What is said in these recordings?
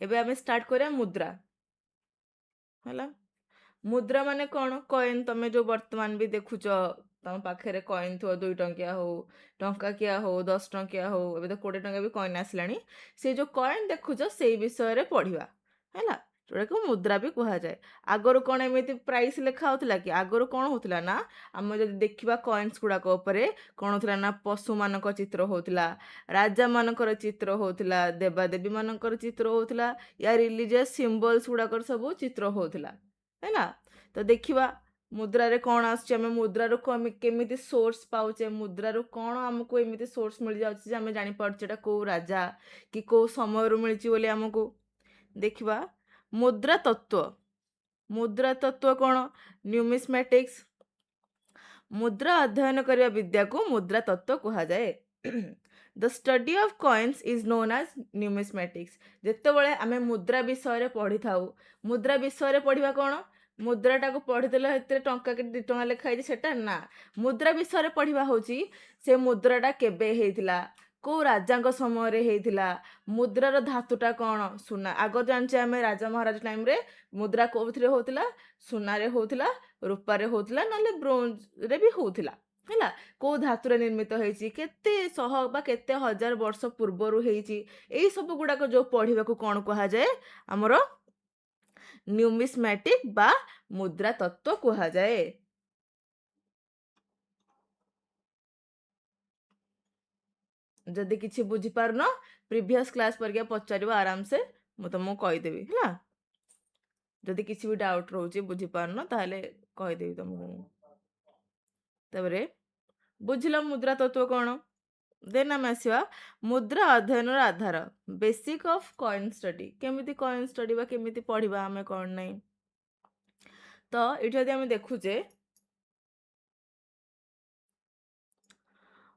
ଏବେ ଆମେ ଷ୍ଟାର୍ଟ କରିବା ମୁଦ୍ରା। ହେଲା, ମୁଦ୍ରା ମାନେ କ'ଣ? କଏନ୍। ତମେ ଯୋଉ ବର୍ତ୍ତମାନ ବି ଦେଖୁଛ, ତମ ପାଖରେ କଏନ୍ ଥିବ, 2 ଟଙ୍କିଆ ହଉ, ଟଙ୍କାକିଆ ହଉ, 10 ଟଙ୍କିଆ ହଉ, ଏବେ ତ 20 ଟଙ୍କା ବି କଏନ୍ ଆସିଲାଣି। ସେ ଯୋଉ କଏନ୍ ଦେଖୁଛ, ସେଇ ବିଷୟରେ ପଢିବା, ହେଲା? ଯୋଉଟାକୁ ମୁଦ୍ରା ବି କୁହାଯାଏ। ଆଗରୁ କ'ଣ ଏମିତି ପ୍ରାଇସ୍ ଲେଖା ହଉଥିଲା କି? ଆଗରୁ କ'ଣ ହଉଥିଲା ନା, ଆମେ ଯଦି ଦେଖିବା କଏନ୍ସ ଗୁଡ଼ାକ ଉପରେ କ'ଣ ହଉଥିଲା ନା, ପଶୁମାନଙ୍କ ଚିତ୍ର ହଉଥିଲା, ରାଜାମାନଙ୍କର ଚିତ୍ର ହଉଥିଲା, ଦେବାଦେବୀ ମାନଙ୍କର ଚିତ୍ର ହଉଥିଲା, ୟା ରିଲିଜିୟସ୍ ସିମ୍ବଲ୍ସ ଗୁଡ଼ାକର ସବୁ ଚିତ୍ର ହଉଥିଲା, ହେଲା? ତ ଦେଖିବା ମୁଦ୍ରାରେ କ'ଣ ଆସୁଛି। ଆମେ ମୁଦ୍ରାରୁ କେମିତି ସୋର୍ସ ପାଉଛେ? ମୁଦ୍ରାରୁ କ'ଣ ଆମକୁ ଏମିତି ସୋର୍ସ ମିଳିଯାଉଛି ଯେ ଆମେ ଜାଣିପାରୁଛେ ଏଇଟା କେଉଁ ରାଜା କି କେଉଁ ସମୟରୁ ମିଳିଛି ବୋଲି ଆମକୁ? ଦେଖିବା ମୁଦ୍ରା ତତ୍ତ୍ୱ। ମୁଦ୍ରା ତତ୍ତ୍ୱ କ'ଣ? ନ୍ୟୁମିସ୍ମାଟିକ୍ସ। ମୁଦ୍ରା ଅଧ୍ୟୟନ କରିବା ବିଦ୍ୟାକୁ ମୁଦ୍ରା ତତ୍ତ୍ୱ କୁହାଯାଏ। The study of coins is known as numismatics. ଯେତେବେଳେ ଆମେ ମୁଦ୍ରା ବିଷୟରେ ପଢ଼ିଥାଉ, ମୁଦ୍ରା ବିଷୟରେ ପଢ଼ିବା କ'ଣ? ମୁଦ୍ରାଟାକୁ ପଢ଼ିଦେଲେ ସେଥିରେ ଟଙ୍କା କି 2 ଟଙ୍କା ଲେଖା ହେଇଛି ସେଟା ନା। ମୁଦ୍ରା ବିଷୟରେ ପଢ଼ିବା ହେଉଛି ସେ ମୁଦ୍ରାଟା କେବେ ହେଇଥିଲା, କେଉଁ ରାଜାଙ୍କ ସମୟରେ ହେଇଥିଲା, ମୁଦ୍ରାର ଧାତୁଟା କ'ଣ, ସୁନା। ଆଗ ଜାଣିଛେ ଆମେ, ରାଜା ମହାରାଜା ଟାଇମ୍ରେ ମୁଦ୍ରା କେଉଁଥିରେ ହେଉଥିଲା? ସୁନାରେ ହେଉଥିଲା, ରୂପାରେ ହେଉଥିଲା, ନହେଲେ ବ୍ରୋଞ୍ଜରେ ବି ହେଉଥିଲା, ହେଲା? କେଉଁ ଧାତୁରେ ନିର୍ମିତ ହେଇଛି, କେତେ ଶହ ବା କେତେ ହଜାର ବର୍ଷ ପୂର୍ବରୁ ହେଇଛି, ଏଇ ସବୁ ଗୁଡ଼ାକ ଯେଉଁ ପଢ଼ିବାକୁ କ'ଣ କୁହାଯାଏ? ଆମର ନ୍ୟୁମିସ୍ମାଟିକ୍ ବା ମୁଦ୍ରା ତତ୍ତ୍ୱ କୁହାଯାଏ। ଯଦି କିଛି ବୁଝିପାରୁନ, ପ୍ରିଭିୟସ୍ କ୍ଲାସ୍ ପରିକା ପଚାରିବ ଆରାମସେ, ମୁଁ ତମକୁ କହିଦେବି, ହେଲା? ଯଦି କିଛି ବି ଡାଉଟ୍ ରହୁଛି, ବୁଝିପାରୁନ, ତାହେଲେ କହିଦେବି ତମକୁ ମୁଁ। ତାପରେ ବୁଝିଲ ମୁଦ୍ରା ତତ୍ତ୍ୱ କ'ଣ? ଦେନ୍ ଆମେ ଆସିବା ମୁଦ୍ରା ଅଧ୍ୟୟନର ଆଧାର, ବେସିକ୍ ଅଫ୍ କଏନ୍ ଷ୍ଟଡି। କେମିତି କଏନ୍ ଷ୍ଟଡି ବା କେମିତି ପଢ଼ିବା ଆମେ, କ'ଣ ନାହିଁ। ତ ଏଇଠି ଯଦି ଆମେ ଦେଖୁଛେ,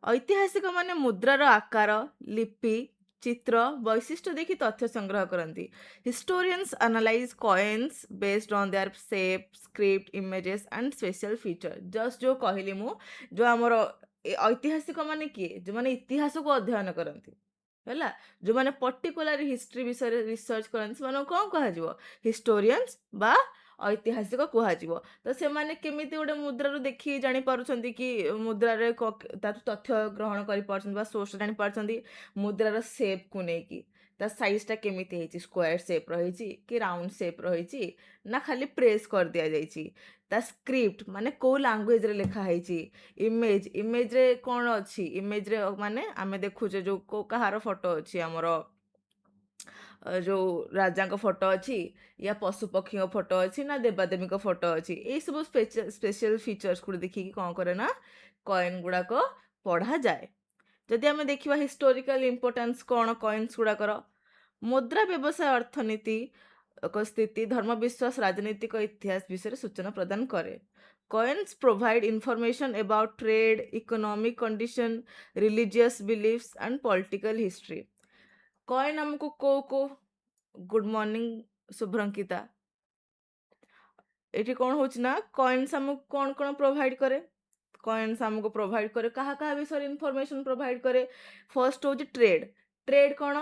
ଐତିହାସିକ ମାନେ ମୁଦ୍ରାର ଆକାର, ଲିପି, ଚିତ୍ର, ବୈଶିଷ୍ଟ୍ୟ ଦେଖି ତଥ୍ୟ ସଂଗ୍ରହ କରନ୍ତି। Historians analyze coins based on their shape, script, images and special feature. Just ଯେଉଁ କହିଲି ମୁଁ, ଯେଉଁ ଆମର ଐତିହାସିକ ମାନେ କିଏ? ଯେଉଁମାନେ ଇତିହାସକୁ ଅଧ୍ୟୟନ କରନ୍ତି, ହେଲା? ଯେଉଁମାନେ ପର୍ଟିକୁଲାର ହିଷ୍ଟ୍ରି ବିଷୟରେ ରିସର୍ଚ୍ଚ କରନ୍ତି, ସେମାନଙ୍କୁ କ'ଣ କୁହାଯିବ? ହିଷ୍ଟୋରିଆନ୍ସ ବା ଐତିହାସିକ କୁହାଯିବ। ତ ସେମାନେ କେମିତି ଗୋଟେ ମୁଦ୍ରାରୁ ଦେଖି ଜାଣିପାରୁଛନ୍ତି କି ମୁଦ୍ରାରେ ତା ତଥ୍ୟ ଗ୍ରହଣ କରିପାରୁଛନ୍ତି ବା ସୋର୍ସ ଜାଣିପାରୁଛନ୍ତି? ମୁଦ୍ରାର ସେପ୍କୁ ନେଇକି, ତା ସାଇଜଟା କେମିତି ହେଇଛି, ସ୍କୋୟାର ସେପ୍ ରହିଛି କି ରାଉଣ୍ଡ ସେପ୍ ରହିଛି ନା ଖାଲି ପ୍ରେସ୍ କରିଦିଆଯାଇଛି, ତା ସ୍କ୍ରିପ୍ଟ ମାନେ କେଉଁ ଲାଙ୍ଗୁଏଜରେ ଲେଖା ହେଇଛି, ଇମେଜ୍, ଇମେଜରେ କ'ଣ ଅଛି। ଇମେଜରେ ମାନେ ଆମେ ଦେଖୁଛେ ଯେଉଁ କେଉଁ କାହାର ଫଟୋ ଅଛି, ଆମର ଯେଉଁ ରାଜାଙ୍କ ଫଟୋ ଅଛି ୟା ପଶୁ ପକ୍ଷୀଙ୍କ ଫଟୋ ଅଛି ନା ଦେବାଦେବୀଙ୍କ ଫଟୋ ଅଛି। ଏଇସବୁ ସ୍ପେଶିଆଲ ଫିଚର୍ସ ଗୁଡ଼ା ଦେଖିକି କ'ଣ କରେ ନା, କଏନ୍ ଗୁଡ଼ାକ ପଢ଼ାଯାଏ। ଯଦି ଆମେ ଦେଖିବା ହିଷ୍ଟୋରିକାଲ ଇମ୍ପୋର୍ଟାନ୍ସ କ'ଣ କଏନ୍ସ ଗୁଡ଼ାକର, ମୁଦ୍ରା ବ୍ୟବସାୟ, ଅର୍ଥନୀତି ଏକ ସ୍ଥିତି, ଧର୍ମବିଶ୍ୱାସ, ରାଜନୈତିକ ଇତିହାସ ବିଷୟରେ ସୂଚନା ପ୍ରଦାନ କରେ। Coins provide information about trade, economic condition, religious beliefs and political history. Coin ଆମକୁ କୋଉ କୋଉ, ଗୁଡ୍ ମର୍ଣ୍ଣିଂ ଶୁଭ୍ରଙ୍କିତା। ଏଠି କ'ଣ ହେଉଛି ନା, କଏନ୍ସ ଆମକୁ କ'ଣ କ'ଣ ପ୍ରୋଭାଇଡ୍ କରେ? କଏନ୍ସ ଆମକୁ ପ୍ରୋଭାଇଡ୍ କରେ, କାହା କାହା ବିଷୟରେ ଇନଫର୍ମେସନ୍ ପ୍ରୋଭାଇଡ୍ କରେ? ଫର୍ଷ୍ଟ ହେଉଛି ଟ୍ରେଡ୍। ଟ୍ରେଡ୍ କ'ଣ?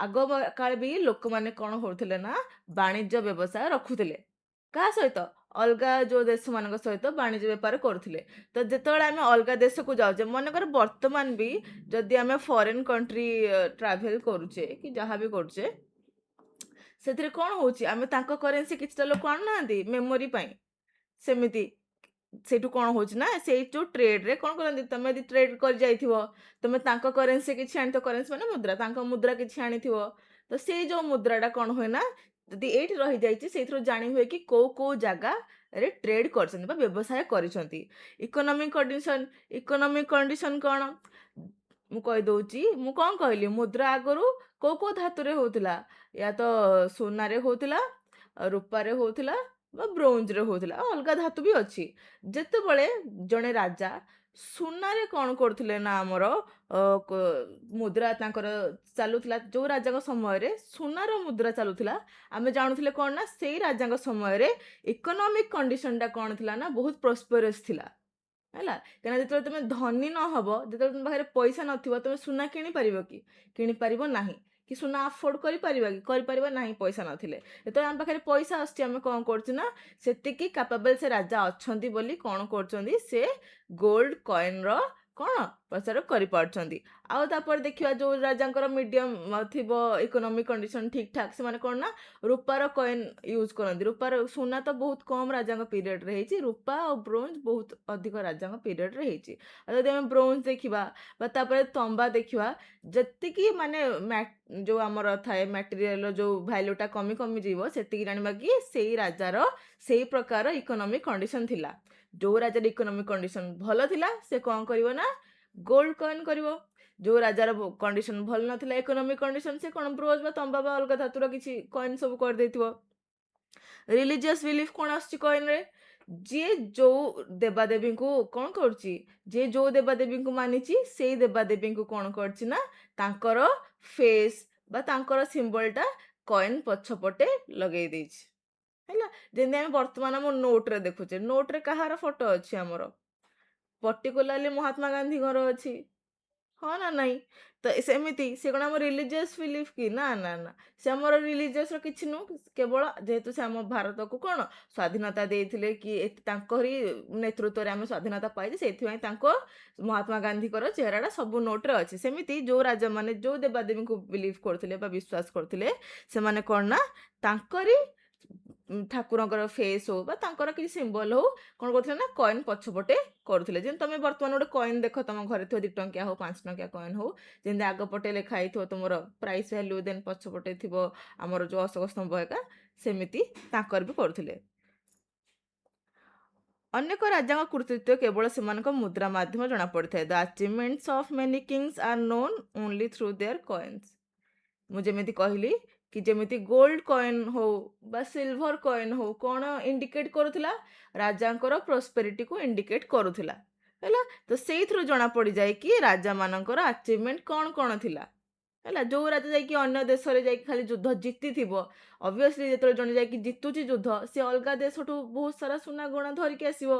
ଆଗ କାଳେ ବି ଲୋକମାନେ କ'ଣ ହେଉଥିଲେ ନା, ବାଣିଜ୍ୟ ବ୍ୟବସାୟ ରଖୁଥିଲେ। କାହା ସହିତ? ଅଲଗା ଯେଉଁ ଦେଶମାନଙ୍କ ସହିତ ବାଣିଜ୍ୟ ବେପାର କରୁଥିଲେ। ତ ଯେତେବେଳେ ଆମେ ଅଲଗା ଦେଶକୁ ଯାଉଛେ, ମନେକର ବର୍ତ୍ତମାନ ବି ଯଦି ଆମେ ଫରେନ୍ କଣ୍ଟ୍ରି ଟ୍ରାଭେଲ୍ କରୁଛେ କି ଯାହା ବି କରୁଛେ, ସେଥିରେ କ'ଣ ହେଉଛି? ଆମେ ତାଙ୍କ କରେନ୍ସି କିଛିଟା ଲୋକ ଆଣୁନାହାନ୍ତି ମେମୋରି ପାଇଁ? ସେମିତି ସେଇଠୁ କ'ଣ ହେଉଛି ନା, ସେଇ ଯେଉଁ ଟ୍ରେଡ଼ରେ କ'ଣ କରନ୍ତି, ତମେ ଯଦି ଟ୍ରେଡ୍ କରି ଯାଇଥିବ, ତମେ ତାଙ୍କ କରେନ୍ସି କିଛି ଆଣିଥିବ, କରେନ୍ସି ମାନେ ମୁଦ୍ରା, ତାଙ୍କ ମୁଦ୍ରା କିଛି ଆଣିଥିବ, ତ ସେଇ ଯେଉଁ ମୁଦ୍ରାଟା କ'ଣ ହୁଏ ନା, ଯଦି ଏଇଠି ରହିଯାଇଛି, ସେଇଥିରୁ ଜାଣି ହୁଏ କି କେଉଁ କେଉଁ ଜାଗାରେ ଟ୍ରେଡ୍ କରିଛନ୍ତି ବା ବ୍ୟବସାୟ କରିଛନ୍ତି। Economic condition. ଇକୋନୋମିକ୍ କଣ୍ଡିସନ୍ କ'ଣ ମୁଁ କହିଦେଉଛି। ମୁଁ କ'ଣ କହିଲି? ମୁଦ୍ରା ଆଗରୁ କେଉଁ କେଉଁ ଧାତୁରେ ହେଉଥିଲା? ୟା ତ ସୁନାରେ ହେଉଥିଲା, ରୂପାରେ ହେଉଥିଲା ବା ବ୍ରୋଞ୍ଜରେ ହେଉଥିଲା, ଆଉ ଅଲଗା ଧାତୁ ବି ଅଛି। ଯେତେବେଳେ ଜଣେ ରାଜା ସୁନାରେ କ'ଣ କରୁଥିଲେ ନା, ଆମର ମୁଦ୍ରା ତାଙ୍କର ଚାଲୁଥିଲା, ଯେଉଁ ରାଜାଙ୍କ ସମୟରେ ସୁନାର ମୁଦ୍ରା ଚାଲୁଥିଲା, ଆମେ ଜାଣୁଥିଲେ କ'ଣ ନା, ସେଇ ରାଜାଙ୍କ ସମୟରେ ଇକୋନୋମିକ୍ କଣ୍ଡିସନଟା କ'ଣ ଥିଲା ନା, ବହୁତ ପ୍ରସ୍ପରସ୍ ଥିଲା, ହେଲା? କାହିଁକିନା ଯେତେବେଳେ ତୁମେ ଧନୀ ନ ହବ, ଯେତେବେଳେ ତୁମ ପାଖରେ ପଇସା ନଥିବ, ତୁମେ ସୁନା କିଣିପାରିବ କି? କିଣିପାରିବ ନାହିଁ। କି ସୁନା ଆଫୋର୍ଡ କରିପାରିବା କି? କରିପାରିବା ନାହିଁ ପଇସା ନଥିଲେ। ଯେତେବେଳେ ଆମ ପାଖରେ ପଇସା ଆସୁଛି, ଆମେ କ'ଣ କରୁଛୁ ନା ସେତିକି କାପାବଲ୍ ସେ ରାଜା ଅଛନ୍ତି ବୋଲି କ'ଣ କରୁଛନ୍ତି, ସେ ଗୋଲ୍ଡ କଏନ୍ର କ'ଣ ପ୍ରଚାର କରିପାରୁଛନ୍ତି। ଆଉ ତାପରେ ଦେଖିବା, ଯେଉଁ ରାଜାଙ୍କର ମିଡ଼ିୟମ୍ ଥିବ, ଇକୋନୋମିକ୍ କଣ୍ଡିସନ୍ ଠିକ୍ ଠାକ୍, ସେମାନେ କ'ଣ ନା ରୂପାର କଏନ୍ ୟୁଜ୍ କରନ୍ତି। ରୂପାର, ସୁନା ତ ବହୁତ କମ୍ ରାଜାଙ୍କ ପିରିୟଡ଼ରେ ହେଇଛି, ରୂପା ଆଉ ବ୍ରୋଞ୍ଜ ବହୁତ ଅଧିକ ରାଜାଙ୍କ ପିରିୟଡ଼ରେ ହେଇଛି। ଆଉ ଯଦି ଆମେ ବ୍ରୋଞ୍ଜ ଦେଖିବା ବା ତାପରେ ତମ୍ବା ଦେଖିବା, ଯେତିକି ମାନେ ଯେଉଁ ଆମର ଥାଏ ମ୍ୟାଟେରିଆଲର ଯେଉଁ ଭ୍ୟାଲ୍ୟୁଟା କମି କମି ଯିବ, ସେତିକି ଜାଣିବା କି ସେଇ ରାଜାର ସେଇ ପ୍ରକାର ଇକୋନୋମିକ୍ କଣ୍ଡିସନ୍ ଥିଲା। ଯେଉଁ ରାଜାର ଇକୋନୋମିକ୍ କଣ୍ଡିସନ୍ ଭଲ ଥିଲା, ସେ କ'ଣ କରିବ ନା ଗୋଲ୍ଡ କଏନ୍ କରିବ। ଯେଉଁ ରାଜାର କଣ୍ଡିସନ୍ ଭଲ ନଥିଲା, ଇକୋନୋମିକ୍ କଣ୍ଡିସନ୍, ସେ କ'ଣ ବ୍ରୋଞ୍ଜ ବା ତମ୍ବା ବା ଅଲଗା ଧାତୁର କିଛି କଏନ୍ ସବୁ କରିଦେଇଥିବ। ରିଲିଜିୟସ୍ ବିଲିଫ୍ କ'ଣ ଆସୁଛି କଏନ୍ରେ? ଯିଏ ଯେଉଁ ଦେବାଦେବୀଙ୍କୁ କ'ଣ କରୁଛି, ଯିଏ ଯେଉଁ ଦେବାଦେବୀଙ୍କୁ ମାନିଛି, ସେଇ ଦେବାଦେବୀଙ୍କୁ କ'ଣ କରିଛି ନା ତାଙ୍କର ଫେସ୍ ବା ତାଙ୍କର ସିମ୍ବଲଟା କଏନ୍ ପଛପଟେ ଲଗେଇ ଦେଇଛି। ହେଲା, ଯେମିତି ଆମେ ବର୍ତ୍ତମାନ ଆମ ନୋଟ୍ରେ ଦେଖୁଛେ, ନୋଟ୍ରେ କାହାର ଫଟୋ ଅଛି? ଆମର ପର୍ଟିକୁଲାରଲି ମହାତ୍ମା ଗାନ୍ଧୀଙ୍କର ଅଛି, ହଁ ନା ନାହିଁ? ତ ସେମିତି ସେ କ'ଣ ଆମ ରିଲିଜିୟସ୍ ବିଲିଫ୍ କି? ନା ନା ନା, ସେ ଆମର ରିଲିଜିୟସ୍ର କିଛି ନୁହଁ। କେବଳ ଯେହେତୁ ସେ ଆମ ଭାରତକୁ କ'ଣ ସ୍ୱାଧୀନତା ଦେଇଥିଲେ କି ତାଙ୍କରି ନେତୃତ୍ୱରେ ଆମେ ସ୍ୱାଧୀନତା ପାଇଛେ, ସେଇଥିପାଇଁ ତାଙ୍କ ମହାତ୍ମା ଗାନ୍ଧୀଙ୍କର ଚେହେରାଟା ସବୁ ନୋଟ୍ରେ ଅଛି। ସେମିତି ଯେଉଁ ରାଜାମାନେ ଯେଉଁ ଦେବାଦେବୀଙ୍କୁ ବିଲିଭ୍ କରୁଥିଲେ ବା ବିଶ୍ୱାସ କରୁଥିଲେ, ସେମାନେ କ'ଣ ନା ତାଙ୍କରି ଠାକୁରଙ୍କର ଫେସ୍ ହଉ ବା ତାଙ୍କର କିଛି ସିମ୍ବଲ ହଉ, କ'ଣ କରୁଥିଲେ ନା କଏନ୍ ପଛପଟେ କରୁଥିଲେ। ଯେମିତି ତମେ ବର୍ତ୍ତମାନ ଗୋଟେ କଏନ୍ ଦେଖ, ତମ ଘରେ ଥିବ, 2 ଟଙ୍କିଆ ହଉ, 5 ଟଙ୍କିଆ କଏନ୍ ହଉ, ଯେମିତି ଆଗ ପଟେ ଲେଖା ହେଇଥିବ ତୁମର ପ୍ରାଇସ୍ ଭ୍ୟାଲ୍ୟୁ, ଦେନ୍ ପଛପଟେ ଥିବ ଆମର ଯେଉଁ ଅଶୋକ ସ୍ତମ୍ଭ ଏକା, ସେମିତି ତାଙ୍କର ବି କରୁଥିଲେ। ଅନେକ ରାଜାଙ୍କ କୃତିତ୍ୱ କେବଳ ସେମାନଙ୍କ ମୁଦ୍ରା ମାଧ୍ୟମରେ ଜଣାପଡ଼ିଥାଏ। The achievements of many kings are known only through their coins. ମୁଁ ଯେମିତି କହିଲି କି ଯେମିତି ଗୋଲ୍ଡ କଏନ୍ ହଉ ବା ସିଲଭର କଏନ୍ ହଉ, କ'ଣ ଇଣ୍ଡିକେଟ୍ କରୁଥିଲା? ରାଜାଙ୍କର ପ୍ରୋସ୍ପେରିଟିକୁ ଇଣ୍ଡିକେଟ୍ କରୁଥିଲା। ହେଲା, ତ ସେଇଥିରୁ ଜଣାପଡ଼ିଯାଏ କି ରାଜାମାନଙ୍କର ଆଚିଭମେଣ୍ଟ କ'ଣ କ'ଣ ଥିଲା। ହେଲା, ଯେଉଁ ରାଜା ଯାଇକି ଅନ୍ୟ ଦେଶରେ ଯାଇକି ଖାଲି ଯୁଦ୍ଧ ଜିତିଥିବ, ଅବଭିୟସଲି ଯେତେବେଳେ ଜଣେ ଯାଇକି ଜିତୁଛି ଯୁଦ୍ଧ, ସେ ଅଲଗା ଦେଶଠୁ ବହୁତ ସାରା ସୁନା ଗହଣା ଧରିକି ଆସିବ।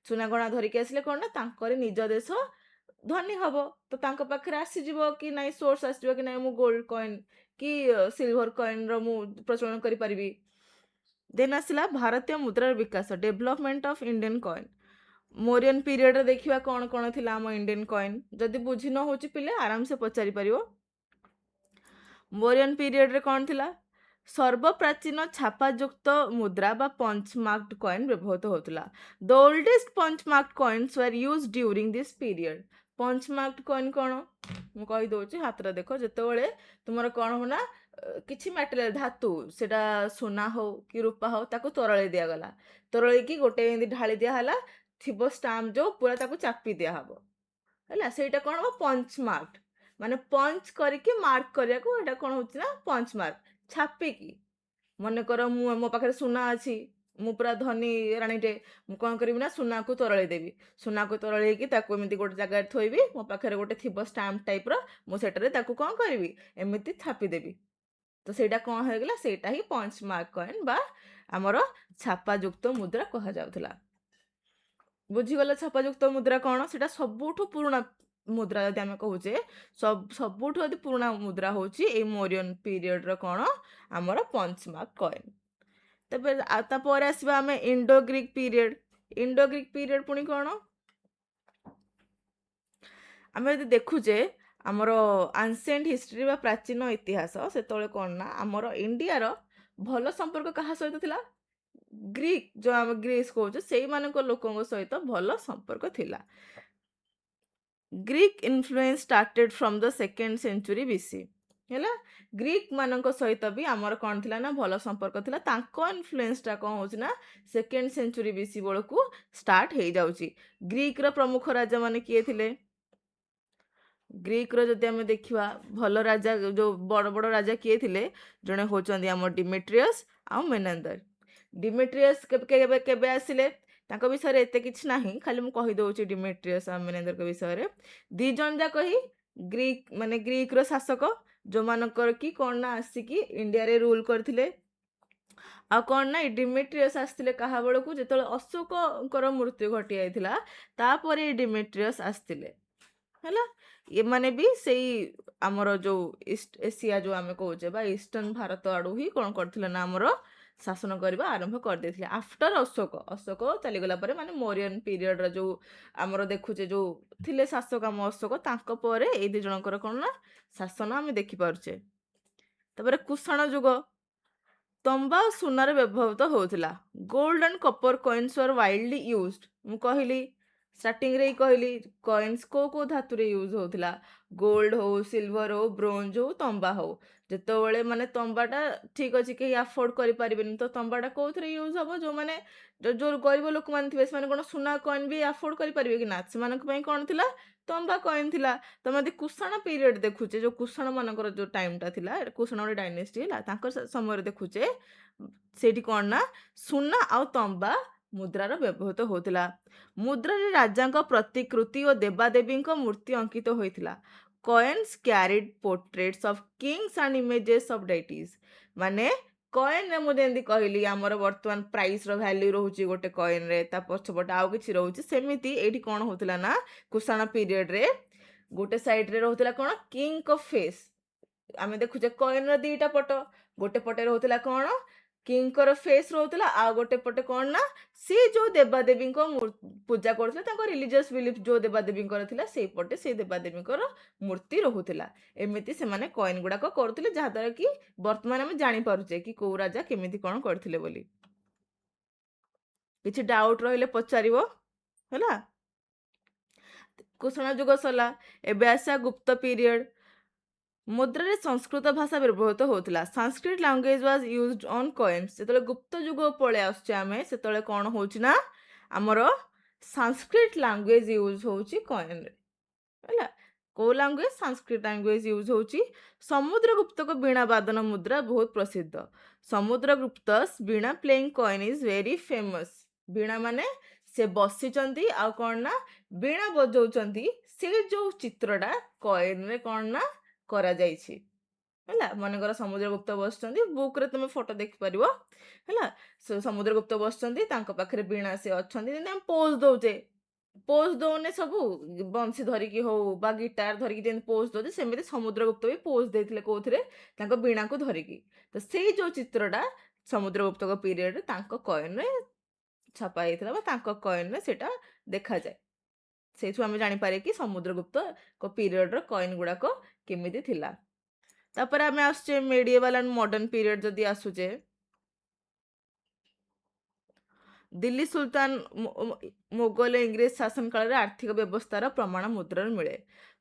ସୁନା ଗହଣା ଧରିକି ଆସିଲେ କ'ଣ ନା ତାଙ୍କରି ନିଜ ଦେଶ ଧନୀ ହବ। ତ ତାଙ୍କ ପାଖରେ ଆସିଯିବ କି ନାଇଁ, ସୋର୍ସ ଆସିଯିବ କି ନାଇଁ, ମୁଁ ଗୋଲ୍ଡ କଏନ୍ କି ସିଲଭର କଏନ୍ର ମୁଁ ପ୍ରଚଳନ କରିପାରିବି। ଦେନ୍ ଆସିଲା ଭାରତୀୟ ମୁଦ୍ରାର ବିକାଶ, ଡେଭଲପମେଣ୍ଟ ଅଫ୍ ଇଣ୍ଡିଆନ୍ କଏନ୍। ମୌରିୟନ୍ ପିରିୟଡ଼ରେ ଦେଖିବା କ'ଣ କ'ଣ ଥିଲା ଆମ ଇଣ୍ଡିଆନ୍ କଏନ୍। ଯଦି ବୁଝି ନ ହେଉଛି ପିଲେ, ଆରାମସେ ପଚାରି ପାରିବ। ମୌରିୟନ୍ ପିରିୟଡ଼ରେ କ'ଣ ଥିଲା? ସର୍ବପ୍ରାଚୀନ ଛାପାଯୁକ୍ତ ମୁଦ୍ରା ବା ପଞ୍ଚ ମାର୍କଡ କଏନ୍ ବ୍ୟବହୃତ ହେଉଥିଲା। The oldest punch marked coins were used during this period. Punch marked coin କ'ଣ ମୁଁ କହିଦେଉଛି। ହାତରେ ଦେଖ, ଯେତେବେଳେ ତୁମର କ'ଣ ହବ ନା କିଛି ମ୍ୟାଟେରିଆଲ, ଧାତୁ, ସେଇଟା ସୁନା ହଉ କି ରୂପା ହଉ, ତାକୁ ତରଳେଇ ଦିଆଗଲା। ତରଳେଇକି ଗୋଟେ ଏମିତି ଢାଳି ଦିଆହେଲା, ଥିବ ଷ୍ଟାମ୍ପ ଯେଉଁ, ପୁରା ତାକୁ ଚାପି ଦିଆହବ। ହେଲା, ସେଇଟା କ'ଣ ହବ? ପଞ୍ଚ ମାର୍କ, ମାନେ ପଞ୍ଚ କରିକି ମାର୍କ କରିବାକୁ ଏଇଟା କ'ଣ ହେଉଛି ନା ପଞ୍ଚ ମାର୍କ, ଛାପିକି। ମନେକର ମୁଁ ମୋ ପାଖରେ ସୁନା ଅଛି, ମୁଁ ପୁରା ଧନୀ ରାଣୀଟେ। ମୁଁ କ'ଣ କରିବି ନା ସୁନାକୁ ତରଳେଇ ଦେବି। ସୁନାକୁ ତରଳେଇକି ତାକୁ ଏମିତି ଗୋଟେ ଜାଗାରେ ଥୋଇବି। ମୋ ପାଖରେ ଗୋଟେ ଥିବ ଷ୍ଟାମ୍ପ ଟାଇପ୍ର, ମୁଁ ସେଟାରେ ତାକୁ କ'ଣ କରିବି, ଏମିତି ଛାପିଦେବି। ତ ସେଇଟା କ'ଣ ହେଇଗଲା? ସେଇଟା ହିଁ ପଞ୍ଚ ମାର୍କ କଏନ୍ ବା ଆମର ଛାପାଯୁକ୍ତ ମୁଦ୍ରା କୁହାଯାଉଥିଲା। ବୁଝିଗଲ ଛାପାଯୁକ୍ତ ମୁଦ୍ରା କ'ଣ? ସେଇଟା ସବୁଠୁ ପୁରୁଣା ମୁଦ୍ରା ଯଦି ଆମେ କହୁଛେ, ସବୁଠୁ ଯଦି ପୁରୁଣା ମୁଦ୍ରା ହେଉଛି ଏଇ ମୌରିୟନ୍ ପିରିୟଡ଼ର କ'ଣ ଆମର ପଞ୍ଚ ମାର୍କ କଏନ୍। ତେବେ ଆଉ ତାପରେ ଆସିବା ଆମେ Indo Greek period. Indo Greek period ପୁଣି କ'ଣ? ଆମେ ଯଦି ଦେଖୁଛେ ଆମର ଆନସିଏଣ୍ଟ ହିଷ୍ଟ୍ରି ବା ପ୍ରାଚୀନ ଇତିହାସ, ସେତେବେଳେ କ'ଣ ନା ଆମର ଇଣ୍ଡିଆର ଭଲ ସମ୍ପର୍କ କାହା ସହିତ ଥିଲା? ଗ୍ରୀକ୍, ଯେଉଁ ଆମେ ଗ୍ରୀସ୍ କହୁଛେ, ସେଇମାନଙ୍କ ଲୋକଙ୍କ ସହିତ ଭଲ ସମ୍ପର୍କ ଥିଲା। Greek influence started from the second century BC. ହେଲା, ଗ୍ରୀକ୍ ମାନଙ୍କ ସହିତ ବି ଆମର କ'ଣ ଥିଲା ନା ଭଲ ସମ୍ପର୍କ ଥିଲା। ତାଙ୍କ ଇନଫ୍ଲୁଏନ୍ସଟା କ'ଣ ହେଉଛି ନା ସେକେଣ୍ଡ ସେଞ୍ଚୁରୀ ବିସି ବେଳକୁ ଷ୍ଟାର୍ଟ ହେଇଯାଉଛି। ଗ୍ରୀକ୍ର ପ୍ରମୁଖ ରାଜାମାନେ କିଏ ଥିଲେ? ଗ୍ରୀକ୍ର ଯଦି ଆମେ ଦେଖିବା, ଭଲ ରାଜା, ଯେଉଁ ବଡ଼ ବଡ଼ ରାଜା କିଏ ଥିଲେ? ଜଣେ ହେଉଛନ୍ତି ଆମ ଡିମେଟ୍ରିୟସ୍ ଆଉ ମେନାନ୍ଦର। ଡିମେଟ୍ରିୟସ୍ କେବେ କେବେ କେବେ ଆସିଲେ? ତାଙ୍କ ବିଷୟରେ ଏତେ କିଛି ନାହିଁ, ଖାଲି ମୁଁ କହିଦେଉଛି ଡିମେଟ୍ରିୟସ୍ ଆଉ ମେନାନ୍ଦରଙ୍କ ବିଷୟରେ। ଦି ଜଣ ଯାକ ହିଁ ଗ୍ରୀକ୍, ମାନେ ଗ୍ରୀକ୍ର ଶାସକ, ଯେଉଁମାନଙ୍କର କି କ'ଣ ନା ଆସିକି ଇଣ୍ଡିଆରେ ରୁଲ୍ କରିଥିଲେ। ଆଉ କ'ଣ ନା ଏଇ ଡିମେଟ୍ରିୟସ୍ ଆସିଥିଲେ କାହା ବେଳକୁ? ଯେତେବେଳେ ଅଶୋକଙ୍କର ମୃତ୍ୟୁ ଘଟି ଯାଇଥିଲା, ତାପରେ ଏଇ ଡିମେଟ୍ରିୟସ୍ ଆସିଥିଲେ। ହେଲା, ଏମାନେ ବି ସେଇ ଆମର ଯୋଉ ଇଷ୍ଟ ଏସିଆ ଯୋଉ ଆମେ କହୁଛେ ବା ଇଷ୍ଟର୍ଣ୍ଣ ଭାରତ ଆଡୁ ହିଁ କ'ଣ କରିଥିଲେ ନା ଆମର ଶାସନ କରିବା ଆରମ୍ଭ କରିଦେଇଥିଲେ ଆଫ୍ଟର ଅଶୋକ। ଅଶୋକ ଚାଲିଗଲା ପରେ, ମାନେ ମୌରିୟନ ପିରିୟଡ଼ର ଯୋଉ ଆମର ଦେଖୁଛେ ଯୋଉ ଥିଲେ ଶାସକ ଆମ ଅଶୋକ, ତାଙ୍କ ପରେ ଏଇ ଦି ଜଣଙ୍କର କ'ଣ ନା ଶାସନ ଆମେ ଦେଖିପାରୁଛେ। ତାପରେ କୁଷାଣ ଯୁଗ, ତମ୍ବା ଓ ସୁନାର ବ୍ୟବହୃତ ହେଉଥିଲା। Gold and copper coins were widely used. ମୁଁ କହିଲି ଷ୍ଟାର୍ଟିଂରେ ହିଁ କହିଲି, କଏନ୍ସ କୋଉ କୋଉ ଧାତୁରେ ୟୁଜ୍ ହେଉଥିଲା? ଗୋଲ୍ଡ ହଉ, ସିଲଭର ହଉ, ବ୍ରୋଞ୍ଜ ହଉ, ତମ୍ବା ହଉ। ଯେତେବେଳେ ମାନେ ତମ୍ବାଟା ଠିକ୍ ଅଛି, କେହି ଆଫୋର୍ଡ କରିପାରିବେନି, ତ ତମ୍ବାଟା କୋଉଥିରେ ୟୁଜ୍ ହବ? ଯୋଉମାନେ ଯୋଉ ଗରିବ ଲୋକମାନେ ଥିବେ, ସେମାନେ କ'ଣ ସୁନା କଏନ୍ ବି ଆଫୋର୍ଡ କରିପାରିବେ କି? ନା, ସେମାନଙ୍କ ପାଇଁ କ'ଣ ଥିଲା? ତମ୍ବା କଏନ୍ ଥିଲା। ତମେ ଯଦି କୁଷାଣ ପିରିୟଡ଼ ଦେଖୁଛେ, ଯୋଉ କୁଷାଣ ମାନଙ୍କର ଯୋଉ ଟାଇମଟା ଥିଲା, କୁଷାଣ ଗୋଟେ ଡାଇନେଷ୍ଟି ହେଲା, ତାଙ୍କ ସମୟରେ ଦେଖୁଛେ, ସେଇଠି କ'ଣ ନା ସୁନା ଆଉ ତମ୍ବା ମୁଦ୍ରାର ବ୍ୟବହୃତ ହେଉଥିଲା। ମୁଦ୍ରାରେ ରାଜାଙ୍କ ପ୍ରତିକୃତି ଓ ଦେବାଦେବୀଙ୍କ ମୂର୍ତ୍ତି ଅଙ୍କିତ ହୋଇଥିଲା। Coins carried portraits of kings and images of deities. ମାନେ କଏନ୍ରେ ମୁଁ ଯେମିତି କହିଲି, ଆମର ବର୍ତ୍ତମାନ ପ୍ରାଇସ୍ର ଭ୍ୟାଲ୍ୟୁ ରହୁଛି ଗୋଟେ କଏନ୍ରେ, ତା ପଛପଟେ ଆଉ କିଛି ରହୁଛି, ସେମିତି ଏଇଠି କ'ଣ ହେଉଥିଲା ନା କୁଷାଣ ପିରିୟଡ଼ରେ ଗୋଟେ ସାଇଡ଼୍ରେ ରହୁଥିଲା କ'ଣ? କିଙ୍ଗଙ୍କ ଫେସ୍। ଆମେ ଦେଖୁଛେ କଏନ୍ର ଦିଟା ପଟ, ଗୋଟେ ପଟେ ରହୁଥିଲା କ'ଣ? କିଙ୍ଗଙ୍କର ଫେସ୍ ରହୁଥିଲା। ଆଉ ଗୋଟେ ପଟେ କ'ଣ ନା ସିଏ ଯୋଉ ଦେବାଦେବୀଙ୍କ ପୂଜା କରୁଥିଲେ, ତାଙ୍କ ରିଲିଜିୟସ୍ ବିଲିଫ୍ ଯୋଉ ଦେବାଦେବୀଙ୍କର ଥିଲା, ସେଇପଟେ ସେଇ ଦେବାଦେବୀଙ୍କର ମୂର୍ତ୍ତି ରହୁଥିଲା। ଏମିତି ସେମାନେ କଏନ୍ ଗୁଡାକ କରୁଥିଲେ, ଯାହାଦ୍ୱାରା କି ବର୍ତ୍ତମାନ ଆମେ ଜାଣିପାରୁଛେ କି କୋଉ ରାଜା କେମିତି କ'ଣ କରିଥିଲେ ବୋଲି। କିଛି ଡାଉଟ୍ ରହିଲେ ପଚାରିବ, ହେଲା? କୁଷାଣ ଯୁଗ ସରିଲା, ଏବେ ଆସିବା ଗୁପ୍ତ ପିରିୟଡ଼। ମୁଦ୍ରାରେ ସଂସ୍କୃତ ଭାଷା ବ୍ୟବହୃତ ହେଉଥିଲା। Sanskrit language was used on coins. ଯେତେବେଳେ ଗୁପ୍ତ ଯୁଗ ପଳେଇ ଆସୁଛେ ଆମେ, ସେତେବେଳେ କ'ଣ ହେଉଛି ନା ଆମର ସାଂସ୍କ୍ରିଟ ଲାଙ୍ଗୁଏଜ ୟୁଜ୍ ହେଉଛି କଏନ୍ରେ, ହେଲା? କୋଉ ଲାଙ୍ଗୁଏଜ? ସାଂସ୍କ୍ରିଟ ଲାଙ୍ଗୁଏଜ ୟୁଜ୍ ହେଉଛି। ସମୁଦ୍ରଗୁପ୍ତଙ୍କ ବୀଣା ବାଦନ ମୁଦ୍ରା ବହୁତ ପ୍ରସିଦ୍ଧ। Samudragupta's veena playing coin is very famous. ବୀଣା ମାନେ ସେ ବସିଛନ୍ତି ଆଉ କ'ଣ ନା ବୀଣା ବଜାଉଛନ୍ତି, ସେ ଯୋଉ ଚିତ୍ରଟା କଏନ୍ରେ କ'ଣ ନା କରାଯାଇଛି, ହେଲା? ମନେକର ସମୁଦ୍ରଗୁପ୍ତ ବସିଛନ୍ତି, ବୁକ୍ରେ ତୁମେ ଫଟୋ ଦେଖିପାରିବ, ହେଲା? ସେ ସମୁଦ୍ରଗୁପ୍ତ ବସିଛନ୍ତି, ତାଙ୍କ ପାଖରେ ବୀଣା, ସେ ଅଛନ୍ତି। ଯେମିତି ଆମେ ପୋଜ୍ ଦଉଛେ, ପୋଜ୍ ଦଉନେ ସବୁ, ବଂଶୀ ଧରିକି ହଉ ବା ଗିଟାର ଧରିକି ଯେମିତି ପୋଜ୍ ଦଉଛେ, ସେମିତି ସମୁଦ୍ରଗୁପ୍ତ ବି ପୋଜ୍ ଦେଇଥିଲେ। କୋଉଥିରେ? ତାଙ୍କ ବୀଣାକୁ ଧରିକି। ତ ସେଇ ଯୋଉ ଚିତ୍ରଟା ସମୁଦ୍ରଗୁପ୍ତଙ୍କ ପିରିୟଡ଼ରେ ତାଙ୍କ କଏନ୍ରେ ଛପା ହେଇଥିଲା ବା ତାଙ୍କ କଏନ୍ରେ ସେଇଟା ଦେଖାଯାଏ, ସେଇଠୁ ଆମେ ଜାଣିପାରିବା କି ସମୁଦ୍ରଗୁପ୍ତଙ୍କ ପିରିୟଡ଼ର କଏନ୍ ଗୁଡ଼ାକ କେମିତି ଥିଲା। ତାପରେ ଆମେ ଆସୁଛେ ମେଡିଏଭାଲ ଆଣ୍ଡ ମଡର୍ଣ୍ଣ ପିରିୟଡ଼ ଯଦି ଆସୁଛେ, ଦିଲ୍ଲୀ ସୁଲତାନ, ମୋଗଲ, ଇଂରେଜ ଶାସନ କାଳରେ ଆର୍ଥିକ ବ୍ୟବସ୍ଥାର ପ୍ରମାଣ ମୁଦ୍ରାରୁ ମିଳେ।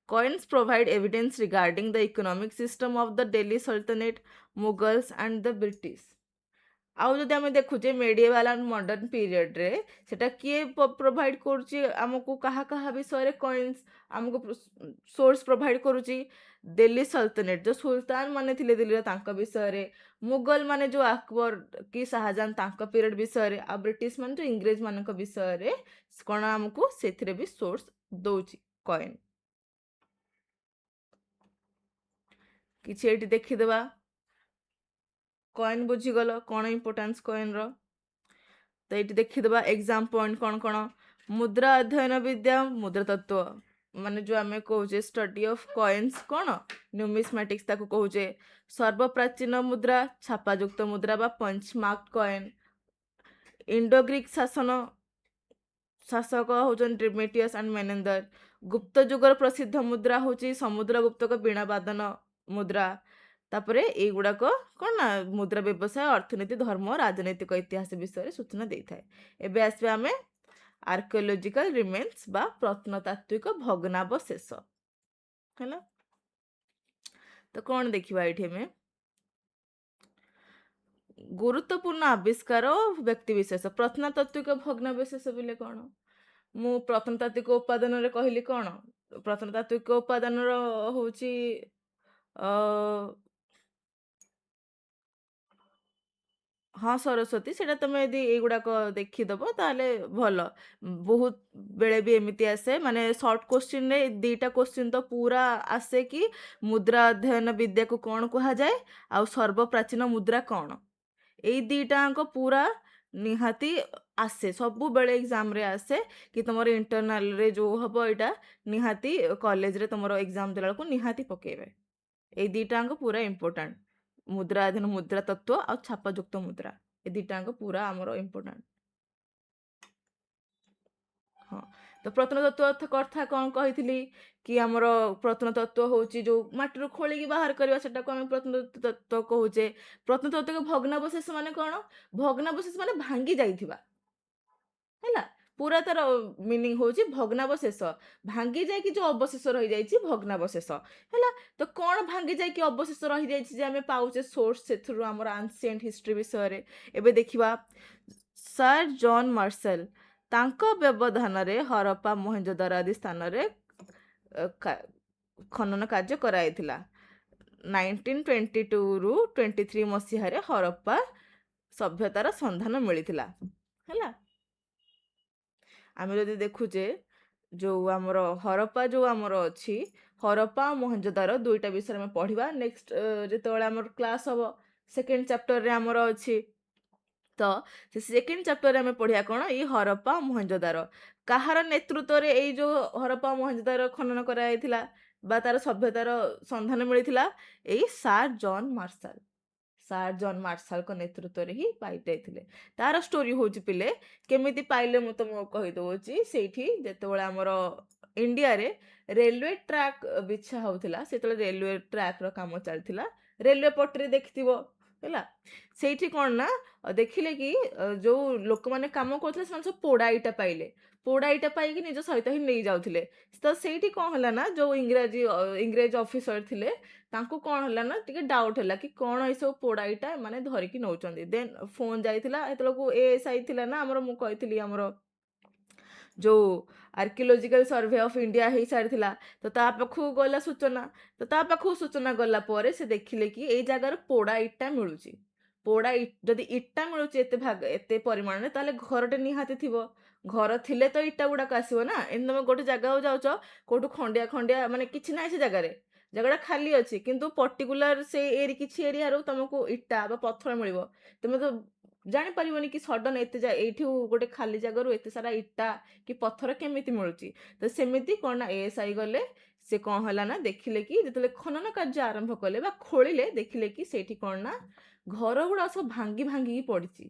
Coins provide evidence regarding the economic system of the Delhi Sultanate, Mughals and the British. ଆଉ ଯଦି ଆମେ ଦେଖୁଛେ ମେଡିଏଭାଲ ଆଣ୍ଡ ମଡର୍ଣ୍ଣ ପିରିୟଡ଼ରେ, ସେଟା କିଏ ପ୍ରୋଭାଇଡ଼ କରୁଛି ଆମକୁ? କାହା କାହା ବିଷୟରେ କଏନ୍ସ ଆମକୁ ସୋର୍ସ ପ୍ରୋଭାଇଡ଼ କରୁଛି? ଦିଲ୍ଲୀ ସଲତନେଟ୍, ଯେଉଁ ସୁଲତାନ ମାନେ ଥିଲେ ଦିଲ୍ଲୀର, ତାଙ୍କ ବିଷୟରେ, ମୁଗଲ ମାନେ ଯେଉଁ ଆକବର କି ଶାହଜାହାନ, ତାଙ୍କ ପିରିୟଡ଼ ବିଷୟରେ, ଆଉ ବ୍ରିଟିଶ ମାନେ ଯେଉଁ ଇଂରେଜ ମାନଙ୍କ ବିଷୟରେ କ'ଣ ଆମକୁ ସେଥିରେ ବି ସୋର୍ସ ଦଉଛି କଏନ୍। କିଛି ଏଇଠି ଦେଖିଦେବା। କଏନ୍ ବୁଝିଗଲ କ'ଣ ଇମ୍ପୋର୍ଟାନ୍ସ କଏନ୍ର? ତ ଏଇଠି ଦେଖିଦେବା ଏକ୍ଜାମ୍ ପଏଣ୍ଟ କ'ଣ କ'ଣ। ମୁଦ୍ରା ଅଧ୍ୟୟନ ବିଦ୍ୟା ମୁଦ୍ରା ତତ୍ତ୍ୱ, ମାନେ ଯେଉଁ ଆମେ କହୁଛେ ଷ୍ଟଡି ଅଫ୍ କଏନ୍ସ କ'ଣ? ନ୍ୟୁମିସ୍ମାଟିକ୍ସ ତାକୁ କହୁଛେ। ସର୍ବପ୍ରାଚୀନ ମୁଦ୍ରା ଛାପାଯୁକ୍ତ ମୁଦ୍ରା ବା ପଞ୍ଚମାର୍କ କଏନ୍। ଇଣ୍ଡୋ ଗ୍ରୀକ୍ ଶାସକ ହେଉଛନ୍ତି ଡିମେଟ୍ରିୟସ୍ ଆଣ୍ଡ ମେନେନ୍ଦର। ଗୁପ୍ତ ଯୁଗର ପ୍ରସିଦ୍ଧ ମୁଦ୍ରା ହେଉଛି ସମୁଦ୍ରଗୁପ୍ତଙ୍କ ବୀଣାବାଦନ ମୁଦ୍ରା। ତାପରେ ଏଇଗୁଡ଼ାକ କ'ଣ ନା ମୁଦ୍ରା ବ୍ୟବସାୟ, ଅର୍ଥନୀତି, ଧର୍ମ, ରାଜନୈତିକ ଇତିହାସ ବିଷୟରେ ସୂଚନା ଦେଇଥାଏ। ଏବେ ଆସିବା ଆମେ ଆର୍କିଓଲୋଜିକାଲ ରିମେନ୍ସ ବା ପ୍ରତ୍ନତାତ୍ତ୍ୱିକ ଭଗ୍ନାବଶେଷ, ହେଲା? ତ କ'ଣ ଦେଖିବା ଏଇଠି ଆମେ? ଗୁରୁତ୍ୱପୂର୍ଣ୍ଣ ଆବିଷ୍କାର ଓ ବ୍ୟକ୍ତିବିଶେଷ। ପ୍ରତ୍ନତାତ୍ତ୍ୱିକ ଭଗ୍ନାବଶେଷ ବୋଲେ କ'ଣ? ମୁଁ ପ୍ରତ୍ନତାତ୍ତ୍ୱିକ ଉପାଦାନରେ କହିଲି କ'ଣ? ପ୍ରତ୍ନତାତ୍ତ୍ୱିକ ଉପାଦାନର ହେଉଛି ହଁ ସରସ୍ୱତୀ, ସେଇଟା ତମେ ଯଦି ଏଇଗୁଡ଼ାକ ଦେଖିଦବ ତାହେଲେ ଭଲ। ବହୁତ ବେଳେ ବି ଏମିତି ଆସେ, ମାନେ ସର୍ଟ କୋଶ୍ଚିନ୍ରେ ଦିଟା କୋଶ୍ଚିନ୍ ତ ପୁରା ଆସେ କି ମୁଦ୍ରା ଅଧ୍ୟୟନ ବିଦ୍ୟାକୁ କ'ଣ କୁହାଯାଏ ଆଉ ସର୍ବପ୍ରାଚୀନ ମୁଦ୍ରା କ'ଣ। ଏଇ ଦିଟାଙ୍କ ପୁରା ନିହାତି ଆସେ, ସବୁବେଳେ ଏକ୍ଜାମରେ ଆସେ କି ତମର ଇଣ୍ଟରନାଲରେ ଯେଉଁ ହବ, ଏଇଟା ନିହାତି କଲେଜରେ ତମର ଏକ୍ଜାମ ଦେଲା ବେଳକୁ ନିହାତି ପକେଇବେ। ଏଇ ଦୁଇଟାଙ୍କ ପୁରା ଇମ୍ପୋର୍ଟାଣ୍ଟ। ମୁଦ୍ରା ଅଧୀନ ମୁଦ୍ରା ତତ୍ତ୍ୱ ଆଉ ଛାପଯୁକ୍ତ ମୁଦ୍ରା, ଏ ଦୁଇଟାଙ୍କ ପୁରା ଆମର ଇମ୍ପୋର୍ଟାଣ୍ଟ। ହଁ, ତ ପ୍ରତ୍ନତତ୍ତ୍ୱ କଥା କ'ଣ କହିଥିଲି କି ଆମର ପ୍ରତ୍ନତତ୍ତ୍ୱ ହେଉଛି ଯେଉଁ ମାଟିରୁ ଖୋଳିକି ବାହାର କରିବା, ସେଟାକୁ ଆମେ ପ୍ରତ୍ନତତ୍ତ୍ୱ କହୁଛେ। ପ୍ରତ୍ନତତ୍ତ୍ୱ ଭଗ୍ନାବଶେଷ ମାନେ କ'ଣ? ଭଗ୍ନାବଶେଷ ମାନେ ଭାଙ୍ଗି ଯାଇଥିବା, ହେଲା? ପୁରା ତାର ମିନିଂ ହେଉଛି ଭଗ୍ନାବଶେଷ, ଭାଙ୍ଗି ଯାଇକି ଯେଉଁ ଅବଶେଷ ରହିଯାଇଛି, ଭଗ୍ନାବଶେଷ, ହେଲା? ତ କ'ଣ ଭାଙ୍ଗି ଯାଇକି ଅବଶେଷ ରହିଯାଇଛି ଯେ ଆମେ ପାଉଛେ ସୋର୍ସ ସେଥିରୁ ଆମର ଆନ୍ସିଏଣ୍ଟ ହିଷ୍ଟ୍ରି ବିଷୟରେ? ଏବେ ଦେଖିବା। ସାର୍ ଜନ୍ ମାର୍ସେଲ, ତାଙ୍କ ବ୍ୟବଧାନରେ ହରପ୍ପା, ମହେଞ୍ଜୋଦାରୋ ଆଦି ସ୍ଥାନରେ ଖନନ କାର୍ଯ୍ୟ କରାଯାଇଥିଲା। 1922ରୁ 23 ମସିହାରେ ହରପ୍ପା ସଭ୍ୟତାର ସନ୍ଧାନ ମିଳିଥିଲା, ହେଲା? ଆମେ ଯଦି ଦେଖୁଛେ ଯେଉଁ ଆମର ହରପ୍ପା ଯେଉଁ ଆମର ଅଛି, ହରପ୍ପା ଆଉ ମହେଞ୍ଜୋଦାରୋ ଦୁଇଟା ବିଷୟରେ ଆମେ ପଢ଼ିବା ନେକ୍ସଟ ଯେତେବେଳେ ଆମର କ୍ଲାସ୍ ହବ। ସେକେଣ୍ଡ ଚାପ୍ଟରରେ ଆମର ଅଛି। ତ ସେ ସେକେଣ୍ଡ ଚାପ୍ଟରରେ ଆମେ ପଢ଼ିବା କ'ଣ? ଏଇ ହରପ୍ପା, ମହେଞ୍ଜୋଦାରୋ, କାହାର ନେତୃତ୍ୱରେ ଏଇ ଯେଉଁ ହରପ୍ପା, ମହେଞ୍ଜୋଦାରୋ ଖନନ କରାଯାଇଥିଲା ବା ତାର ସଭ୍ୟତାର ସନ୍ଧାନ ମିଳିଥିଲା? ଏଇ sir John Marshall. Sir John ମାର୍ଶାଲଙ୍କ ନେତୃତ୍ୱରେ ହିଁ ପାଇ ଯାଇଥିଲେ। ତାର ଷ୍ଟୋରି ହେଉଛି ପିଲେ, କେମିତି ପାଇଲେ ମୁଁ ତମକୁ କହିଦେଉଛି। ସେଇଠି ଯେତେବେଳେ ଆମର ଇଣ୍ଡିଆରେ ରେଲୱେ ଟ୍ରାକ୍ ବିଛା ହେଉଥିଲା, ସେତେବେଳେ ରେଲୱେ ଟ୍ରାକ୍ର କାମ ଚାଲିଥିଲା, ରେଲୱେ ପଟରୀ ଦେଖିଥିବ, ହେଲା? ସେଇଠି କ'ଣ ନା ଦେଖିଲେ କି ଯୋଉ ଲୋକମାନେ କାମ କରୁଥିଲେ, ସେମାନେ ସବୁ ପୋଡ଼ା ଇଟା ପାଇଲେ। ପୋଡ଼ା ଇଟା ପାଇକି ନିଜ ସହିତ ହିଁ ନେଇଯାଉଥିଲେ। ତ ସେଇଠି କ'ଣ ହେଲା ନା ଯୋଉ ଇଂରେଜ ଅଫିସର ଥିଲେ, ତାଙ୍କୁ କ'ଣ ହେଲା ନା ଟିକେ ଡାଉଟ୍ ହେଲା କି କ'ଣ ଏସବୁ ପୋଡ଼ା ଇଟା ଏମାନେ ଧରିକି ନେଉଛନ୍ତି। ଦେନ୍ ଫୋନ୍ ଯାଇଥିଲା। ସେତେବେଳକୁ ଏଏସ୍ଆଇ ଥିଲା ନା ଆମର, ମୁଁ କହିଥିଲି, ଆମର ଯୋଉ ଆର୍କିଓଲୋଜିକାଲ ସର୍ଭେ ଅଫ୍ ଇଣ୍ଡିଆ ହେଇସାରିଥିଲା। ତ ତା ପାଖକୁ ଗଲା ସୂଚନା। ତ ତା ପାଖକୁ ସୂଚନା ଗଲା ପରେ ସେ ଦେଖିଲେ କି ଏଇ ଜାଗାରେ ପୋଡ଼ା ଇଟା ମିଳୁଛି। ପୋଡ଼ା ଯଦି ଇଟା ମିଳୁଛି ଏତେ ଭାଗ, ଏତେ ପରିମାଣରେ, ତାହେଲେ ଘରଟେ ନିହାତି ଥିବ। ଘର ଥିଲେ ତ ଇଟା ଗୁଡ଼ାକ ଆସିବ ନା? ଏମିତି ତମେ ଗୋଟେ ଜାଗାକୁ ଯାଉଛ, କୋଉଠୁ ଖଣ୍ଡିଆ ଖଣ୍ଡିଆ, ମାନେ କିଛି ନାହିଁ ସେ ଜାଗାରେ, ଜାଗାଟା ଖାଲି ଅଛି, କିନ୍ତୁ ପର୍ଟିକୁଲାର ସେ ଏରି କିଛି ଏରିଆରୁ ତମକୁ ଇଟା ବା ପଥର ମିଳିବ, ତମେ ତ ଜାଣିପାରିବନି କି ସଡନ୍ ଏତେ ଏଇଠୁ ଗୋଟେ ଖାଲି ଜାଗାରୁ ଏତେ ସାରା ଇଟା କି ପଥର କେମିତି ମିଳୁଛି। ତ ସେମିତି କ'ଣ ନା ଏଏସ୍ଆଇ ଗଲେ। ସେ କ'ଣ ହେଲା ନା ଦେଖିଲେ କି ଯେତେବେଳେ ଖନନ କାର୍ଯ୍ୟ ଆରମ୍ଭ କଲେ ବା ଖୋଳିଲେ, ଦେଖିଲେ କି ସେଇଠି କ'ଣ ନା ଘର ଗୁଡ଼ା ସବୁ ଭାଙ୍ଗି ଭାଙ୍ଗିକି ପଡ଼ିଛି,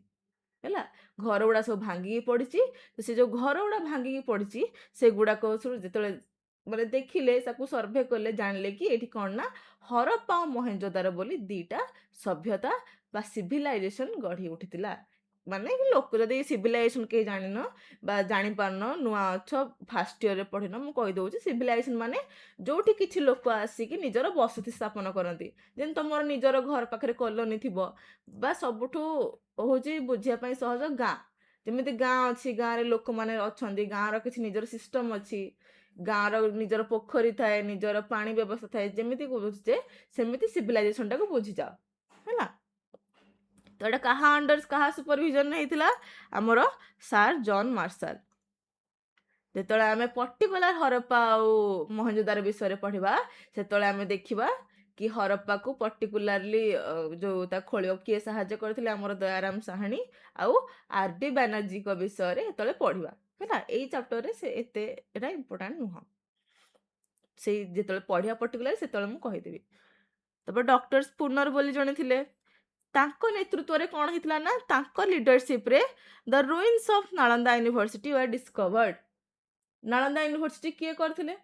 ହେଲା? ଘର ଗୁଡ଼ା ସବୁ ଭାଙ୍ଗିକି ପଡ଼ିଛି। ତ ସେ ଯେଉଁ ଘର ଗୁଡ଼ା ଭାଙ୍ଗିକି ପଡ଼ିଛି, ସେଗୁଡ଼ାକ ସବୁ ଯେତେବେଳେ ମାନେ ଦେଖିଲେ, ତାକୁ ସର୍ଭେ କଲେ, ଜାଣିଲେ କି ଏଇଠି କ'ଣ ନା ହରପ୍ପା ଆଉ ମହେଞ୍ଜୋଦାରୋ ବୋଲି ଦିଟା ସଭ୍ୟତା ବା ସିଭିଲାଇଜେସନ ଗଢ଼ି ଉଠିଥିଲା। ମାନେ ଲୋକ ଯଦି ସିଭିଲାଇଜେସନ କେହି ଜାଣିନ ବା ଜାଣିପାରୁନ, ନୂଆ ଅଛ, ଫାଷ୍ଟ ଇୟରରେ ପଢ଼ିନ, ମୁଁ କହିଦେଉଛି। ସିଭିଲାଇଜେସନ ମାନେ ଯୋଉଠି କିଛି ଲୋକ ଆସିକି ନିଜର ବସତି ସ୍ଥାପନ କରନ୍ତି। ଯେମିତି ତମର ନିଜର ଘର ପାଖରେ କଲୋନୀ ଥିବ ବା ସବୁଠୁ ହେଉଛି ବୁଝିବା ପାଇଁ ସହଜ ଗାଁ। ଯେମିତି ଗାଁ ଅଛି, ଗାଁରେ ଲୋକମାନେ ଅଛନ୍ତି, ଗାଁର କିଛି ନିଜର ସିଷ୍ଟମ ଅଛି, ଗାଁର ନିଜର ପୋଖରୀ ଥାଏ, ନିଜର ପାଣି ବ୍ୟବସ୍ଥା ଥାଏ, ଯେମିତି ବୁଝୁଛେ ସେମିତି ସିଭିଲାଇଜେସନଟାକୁ ବୁଝିଯାଅ, ହେଲା? ତ ଏଇଟା କାହା ଅଣ୍ଡର, କାହା ସୁପରଭିଜନରେ ହେଇଥିଲା? ଆମର ସାର୍ ଜନ୍ ମାର୍ଶାଲ। ଯେତେବେଳେ ଆମେ ପର୍ଟିକୁଲାର ହରପ୍ପା ଆଉ ମହେଞ୍ଜୋଦାରୋ ବିଷୟରେ ପଢ଼ିବା, ସେତେବେଳେ ଆମେ ଦେଖିବା କି ହରପ୍ପାକୁ ପର୍ଟିକୁଲାରଲି ଯୋଉ ତା ଖୋଳିବାକୁ କିଏ ସାହାଯ୍ୟ କରିଥିଲେ, ଆମର ଦୟାରାମ ସାହାଣୀ ଆଉ ଆର୍ ଡି ବାନାର୍ଜୀଙ୍କ ବିଷୟରେ ସେତେବେଳେ ପଢ଼ିବା, ହେଲା? ଏଇ ଚାପ୍ଟରରେ ସେ ଏତେ ଏଇଟା ଇମ୍ପୋର୍ଟାଣ୍ଟ ନୁହଁ। ସେଇ ଯେତେବେଳେ ପଢ଼ିବା ପର୍ଟିକୁଲାର, ସେତେବେଳେ ମୁଁ କହିଦେବି। ତାପରେ ଡକ୍ଟର ସ୍ପୁନର ବୋଲି ଜଣେ ଥିଲେ। ତାଙ୍କ ନେତୃତ୍ୱରେ କ'ଣ ହେଇଥିଲା ନା ତାଙ୍କ ଲିଡରସିପରେ the ruins of Nalanda University were discovered. Nalanda university କିଏ କରିଥିଲେ?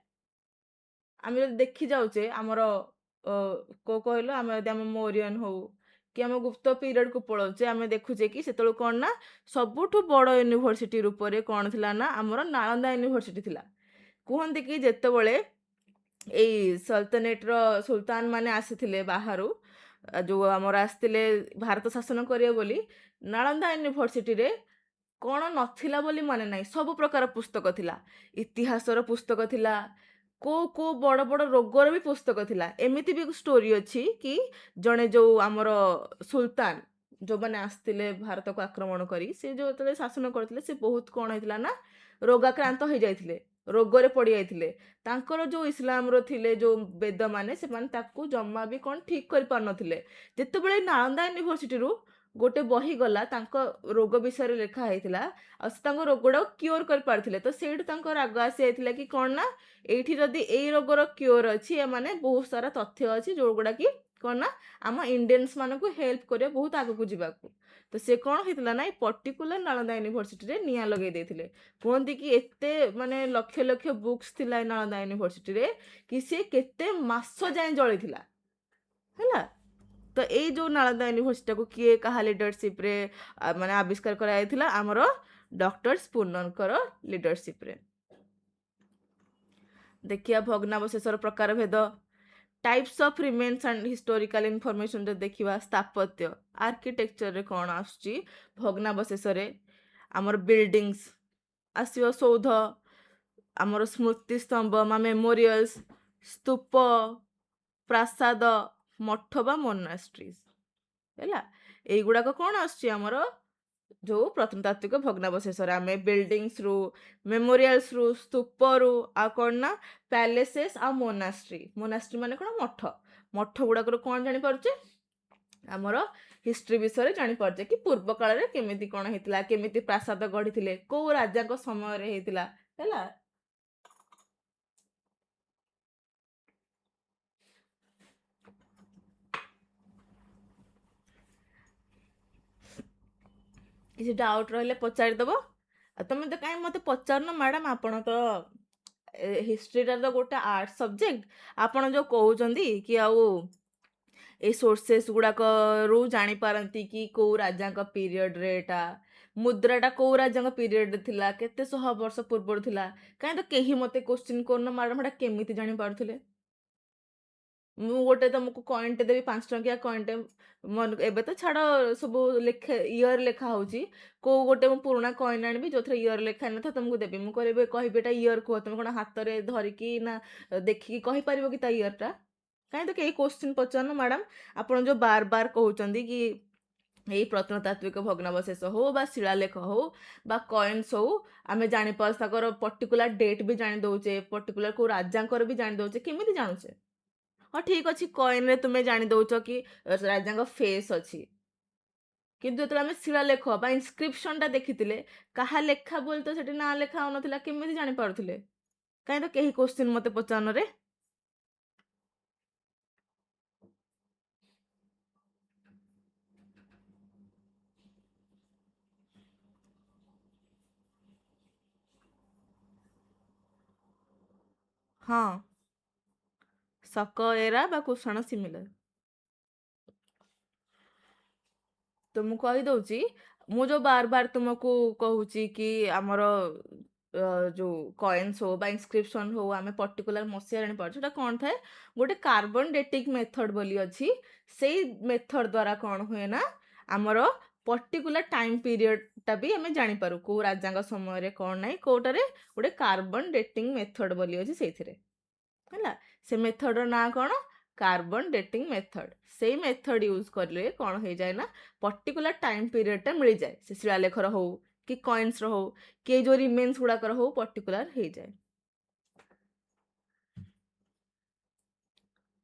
ଆମେ ଯଦି ଦେଖି ଯାଉଛେ ଆମର କୋଉ କହିଲ, ଆମେ ଯଦି ଆମ ମୌରିଆନ ହଉ କି ଆମ ଗୁପ୍ତ ପିରିୟଡ଼କୁ ପଳାଉଛେ, ଆମେ ଦେଖୁଛେ କି ସେତେବେଳକୁ କ'ଣ ନା ସବୁଠୁ ବଡ଼ ୟୁନିଭର୍ସିଟି ରୂପରେ କ'ଣ ଥିଲା ନା ଆମର ନାଳନ୍ଦା ୟୁନିଭର୍ସିଟି ଥିଲା। କୁହନ୍ତି କି ଯେତେବେଳେ ଏଇ ସଲତନେଟର ସୁଲତାନ ମାନେ ଆସିଥିଲେ ବାହାରୁ, ଯୋଉ ଆମର ଆସିଥିଲେ ଭାରତ ଶାସନ କରିବେ ବୋଲି, ନାଳନ୍ଦା ୟୁନିଭର୍ସିଟିରେ କ'ଣ ନଥିଲା ବୋଲି ମାନେ ନାହିଁ, ସବୁ ପ୍ରକାର ପୁସ୍ତକ ଥିଲା। ଇତିହାସର ପୁସ୍ତକ ଥିଲା, କୋଉ କୋଉ ବଡ଼ ବଡ଼ ରୋଗର ବି ପୁସ୍ତକ ଥିଲା। ଏମିତି ବି ଷ୍ଟୋରି ଅଛି କି ଜଣେ ଯୋଉ ଆମର ସୁଲତାନ ଯୋଉମାନେ ଆସିଥିଲେ ଭାରତକୁ ଆକ୍ରମଣ କରି, ସେ ଯୋଉ ଯେତେବେଳେ ଶାସନ କରିଥିଲେ, ସେ ବହୁତ କ'ଣ ହେଇଥିଲା ନା ରୋଗାକ୍ରାନ୍ତ ହେଇଯାଇଥିଲେ, ରୋଗରେ ପଡ଼ିଯାଇଥିଲେ। ତାଙ୍କର ଯୋଉ ଇସଲାମର ଥିଲେ ଯୋଉ ବେଦମାନେ, ସେମାନେ ତାକୁ ଜମା ବି କ'ଣ ଠିକ୍ କରିପାରୁନଥିଲେ। ଯେତେବେଳେ ନାଳନ୍ଦା ୟୁନିଭର୍ସିଟିରୁ ଗୋଟେ ବହି ଗଲା, ତାଙ୍କ ରୋଗ ବିଷୟରେ ଲେଖା ହେଇଥିଲା ଆଉ ସେ ତାଙ୍କ ରୋଗଟାକୁ କ୍ୟୋର କରିପାରିଥିଲେ। ତ ସେଇଠୁ ତାଙ୍କ ରାଗ ଆସିଯାଇଥିଲା କି କ'ଣ ନା ଏଇଠି ଯଦି ଏଇ ରୋଗର କ୍ୟୋର ଅଛି, ଏମାନେ ବହୁତ ସାରା ତଥ୍ୟ ଅଛି ଯୋଉଗୁଡ଼ା କି କ'ଣ ନା ଆମ ଇଣ୍ଡିଆନ୍ସ ମାନଙ୍କୁ ହେଲ୍ପ କରିବ ବହୁତ ଆଗକୁ ଯିବାକୁ। ତ ସେ କ'ଣ ହେଇଥିଲା ନା ଏଇ ପର୍ଟିକୁଲାର ନାଳନ୍ଦା ୟୁନିଭର୍ସିଟିରେ ନିଆଁ ଲଗେଇ ଦେଇଥିଲେ। କୁହନ୍ତି କି ଏତେ ମାନେ ଲକ୍ଷ ଲକ୍ଷ ବୁକ୍ସ ଥିଲା ଏ ନାଳନ୍ଦା ୟୁନିଭର୍ସିଟିରେ କି ସେ କେତେ ମାସ ଯାଏଁ ଜଳିଥିଲା। ହେଲା, ତ ଏଇ ଯୋଉ ନାଳନ୍ଦା ୟୁନିଭର୍ସିଟିଟାକୁ କିଏ କାହା ଲିଡରସିପରେ ମାନେ ଆବିଷ୍କାର କରାଯାଇଥିଲା? ଆମର ଡକ୍ଟର ସ୍ପୁନରଙ୍କର ଲିଡରସିପରେ। ଦେଖିବା ଭଗ୍ନାବଶେଷର ପ୍ରକାରଭେଦ। Types of remains and historical information ଯଦି ଦେଖିବା, ସ୍ଥାପତ୍ୟ ଆର୍କିଟେକ୍ଚରରେ କ'ଣ ଆସୁଛି ଭଗ୍ନାବଶେଷରେ? ଆମର ବିଲ୍ଡିଙ୍ଗସ୍ ଆସିବ, ସୌଧ, ଆମର ସ୍ମୃତି ସ୍ତମ୍ଭ ବା ମେମୋରିଆଲ୍ସ, ସ୍ତୂପ, ପ୍ରାସାଦ, ମଠ ବା ମୋନାଷ୍ଟ୍ରିଜ୍। ହେଲା, ଏଇଗୁଡ଼ାକ କ'ଣ ଆସୁଛି ଆମର ଯୋଉ ପ୍ରତ୍ନତାତ୍ତ୍ୱିକ ଭଗ୍ନାବଶେଷରେ? ଆମେ ବିଲ୍ଡିଙ୍ଗସରୁ, ମେମୋରିଆଲ୍ସରୁ, ସ୍ତୂପରୁ ଆଉ କ'ଣ ନା ପ୍ୟାଲେସେସ୍ ଆଉ ମୋନାଷ୍ଟ୍ରି। ମୋନାଷ୍ଟ୍ରି ମାନେ କ'ଣ? ମଠ। ମଠ ଗୁଡ଼ାକରୁ କ'ଣ ଜାଣିପାରୁଛେ? ଆମର ହିଷ୍ଟ୍ରି ବିଷୟରେ ଜାଣିପାରୁଛେ କି ପୂର୍ବ କାଳରେ କେମିତି କ'ଣ ହେଇଥିଲା, କେମିତି ପ୍ରାସାଦ ଗଢ଼ିଥିଲେ, କୋଉ ରାଜାଙ୍କ ସମୟରେ ହେଇଥିଲା। ହେଲା, କିଛି ଡାଉଟ୍ ରହିଲେ ପଚାରିଦେବ। ଆଉ ତମେ ତ କାହିଁ ମୋତେ ପଚାରୁନ ମ୍ୟାଡ଼ାମ୍? ଆପଣ ତ ହିଷ୍ଟ୍ରିଟା ତ ଗୋଟେ ଆର୍ଟ ସବଜେକ୍ଟ, ଆପଣ ଯୋଉ କହୁଛନ୍ତି କି ଆଉ ଏଇ ସୋର୍ସେସ୍ ଗୁଡ଼ାକରୁ ଜାଣିପାରନ୍ତି କି କୋଉ ରାଜାଙ୍କ ପିରିୟଡ଼ରେ ଏଇଟା ମୁଦ୍ରାଟା କୋଉ ରାଜାଙ୍କ ପିରିୟଡ଼ରେ ଥିଲା, କେତେ ଶହ ବର୍ଷ ପୂର୍ବରୁ ଥିଲା, କାହିଁ ତ କେହି ମୋତେ କୋଶ୍ଚିନ୍ କରୁନ ମ୍ୟାଡ଼ାମ୍ ଏଇଟା କେମିତି ଜାଣିପାରୁଥିଲେ? ମୁଁ ଗୋଟେ ତମକୁ କଏନ୍ଟେ ଦେବି, 5 ଟଙ୍କିଆ କଏନ୍ଟେ। ମନେ ଏବେ ତ ଛାଡ଼, ସବୁ ଲେଖା ଇୟର୍ ଲେଖା ହେଉଛି। କୋଉ ଗୋଟେ ମୁଁ ପୁରୁଣା କଏନ୍ ଆଣିବି ଯୋଉଥିରେ ଇୟର୍ ଲେଖା ହେଇନଥିବ, ତମକୁ ଦେବି, ମୁଁ କହିବି କହିବି ଏଇଟା ଇୟର୍ କୁହ। ତମେ କ'ଣ ହାତରେ ଧରିକି ନା ଦେଖିକି କହିପାରିବ କି ତା ଇୟର୍ଟା? କାହିଁ ତ କେହି କୋଶ୍ଚିନ୍ ପଚାରୁନ ମ୍ୟାଡ଼ାମ୍? ଆପଣ ଯୋଉ ବାର ବାର କହୁଛନ୍ତି କି ଏଇ ପ୍ରତ୍ନତାତ୍ତ୍ୱିକ ଭଗ୍ନାବଶେଷ ହଉ ବା ଶିଳାଲେଖ ହଉ ବା କଏନ୍ସ ହଉ, ଆମେ ଜାଣିପାରୁ, ତାଙ୍କର ପର୍ଟିକୁଲାର ଡେଟ୍ ବି ଜାଣି ଦଉଛେ, ପର୍ଟିକୁଲାର କୋଉ ରାଜାଙ୍କର ବି ଜାଣି ଦଉଛେ, କେମିତି ଜାଣୁଛେ? ହଁ, ଠିକ୍ ଅଛି, କଏନ୍ରେ ତୁମେ ଜାଣି ଦଉଛ କି ରାଜାଙ୍କ ଫେସ୍ ଅଛି, କିନ୍ତୁ ଯେତେବେଳେ ଆମେ ଶିଳାଲେଖ ବା ଇନସ୍କ୍ରିପସନଟା ଦେଖିଥିଲେ, କାହା ଲେଖା ବୋଲି ତ ସେଠି ନାଁ ଲେଖା ହଉନଥିଲା, କେମିତି ଜାଣିପାରୁଥିଲେ? କାହିଁ ତ କେହି କୋଶ୍ଚିନ୍ ମୋତେ ପଚାରୁନରେ? ହଁ, ଶକ ଏରା ବା କୁଷାଣ ସିମିଲାର। ତ ମୁଁ କହିଦଉଛି, ମୁଁ ଯୋଉ ବାର ବାର ତୁମକୁ କହୁଛି କି ଆମର ଯୋଉ କଏନ୍ସ ହଉ ବା ଇନସ୍କ୍ରିପସନ ହଉ, ଆମେ ପର୍ଟିକୁଲାର ମସିହା ଜାଣିପାରୁଛୁ, ସେଟା କ'ଣ ଥାଏ? ଗୋଟେ କାର୍ବନ ଡେଟିଂ ମେଥଡ ବୋଲି ଅଛି। ସେଇ ମେଥଡ ଦ୍ୱାରା କ'ଣ ହୁଏ ନା ଆମର ପର୍ଟିକୁଲାର ଟାଇମ୍ ପିରିୟଡ଼ଟା ବି ଆମେ ଜାଣିପାରୁ, କୋଉ ରାଜାଙ୍କ ସମୟରେ କ'ଣ ନାହିଁ କୋଉଟାରେ। ଗୋଟେ କାର୍ବନ ଡେଟିଂ ମେଥଡ ବୋଲି ଅଛି ସେଇଥିରେ। ହେଲା, ସେ ମେଥଡର ନାଁ କ'ଣ? Carbon dating method. ସେଇ ମେଥଡ ୟୁଜ୍ କଲେ କ'ଣ ହେଇଯାଏ ନା ପର୍ଟିକୁଲାର ଟାଇମ୍ ପିରିୟଡ଼ଟା ମିଳିଯାଏ, ସେ ଶିଳାଲେଖର ହଉ କି କଏନ୍ସର ହଉ କି ଏଇ ଯୋଉ ରିମେନ୍ସ ଗୁଡ଼ାକର ହଉ, ପର୍ଟିକୁଲାର ହେଇଯାଏ।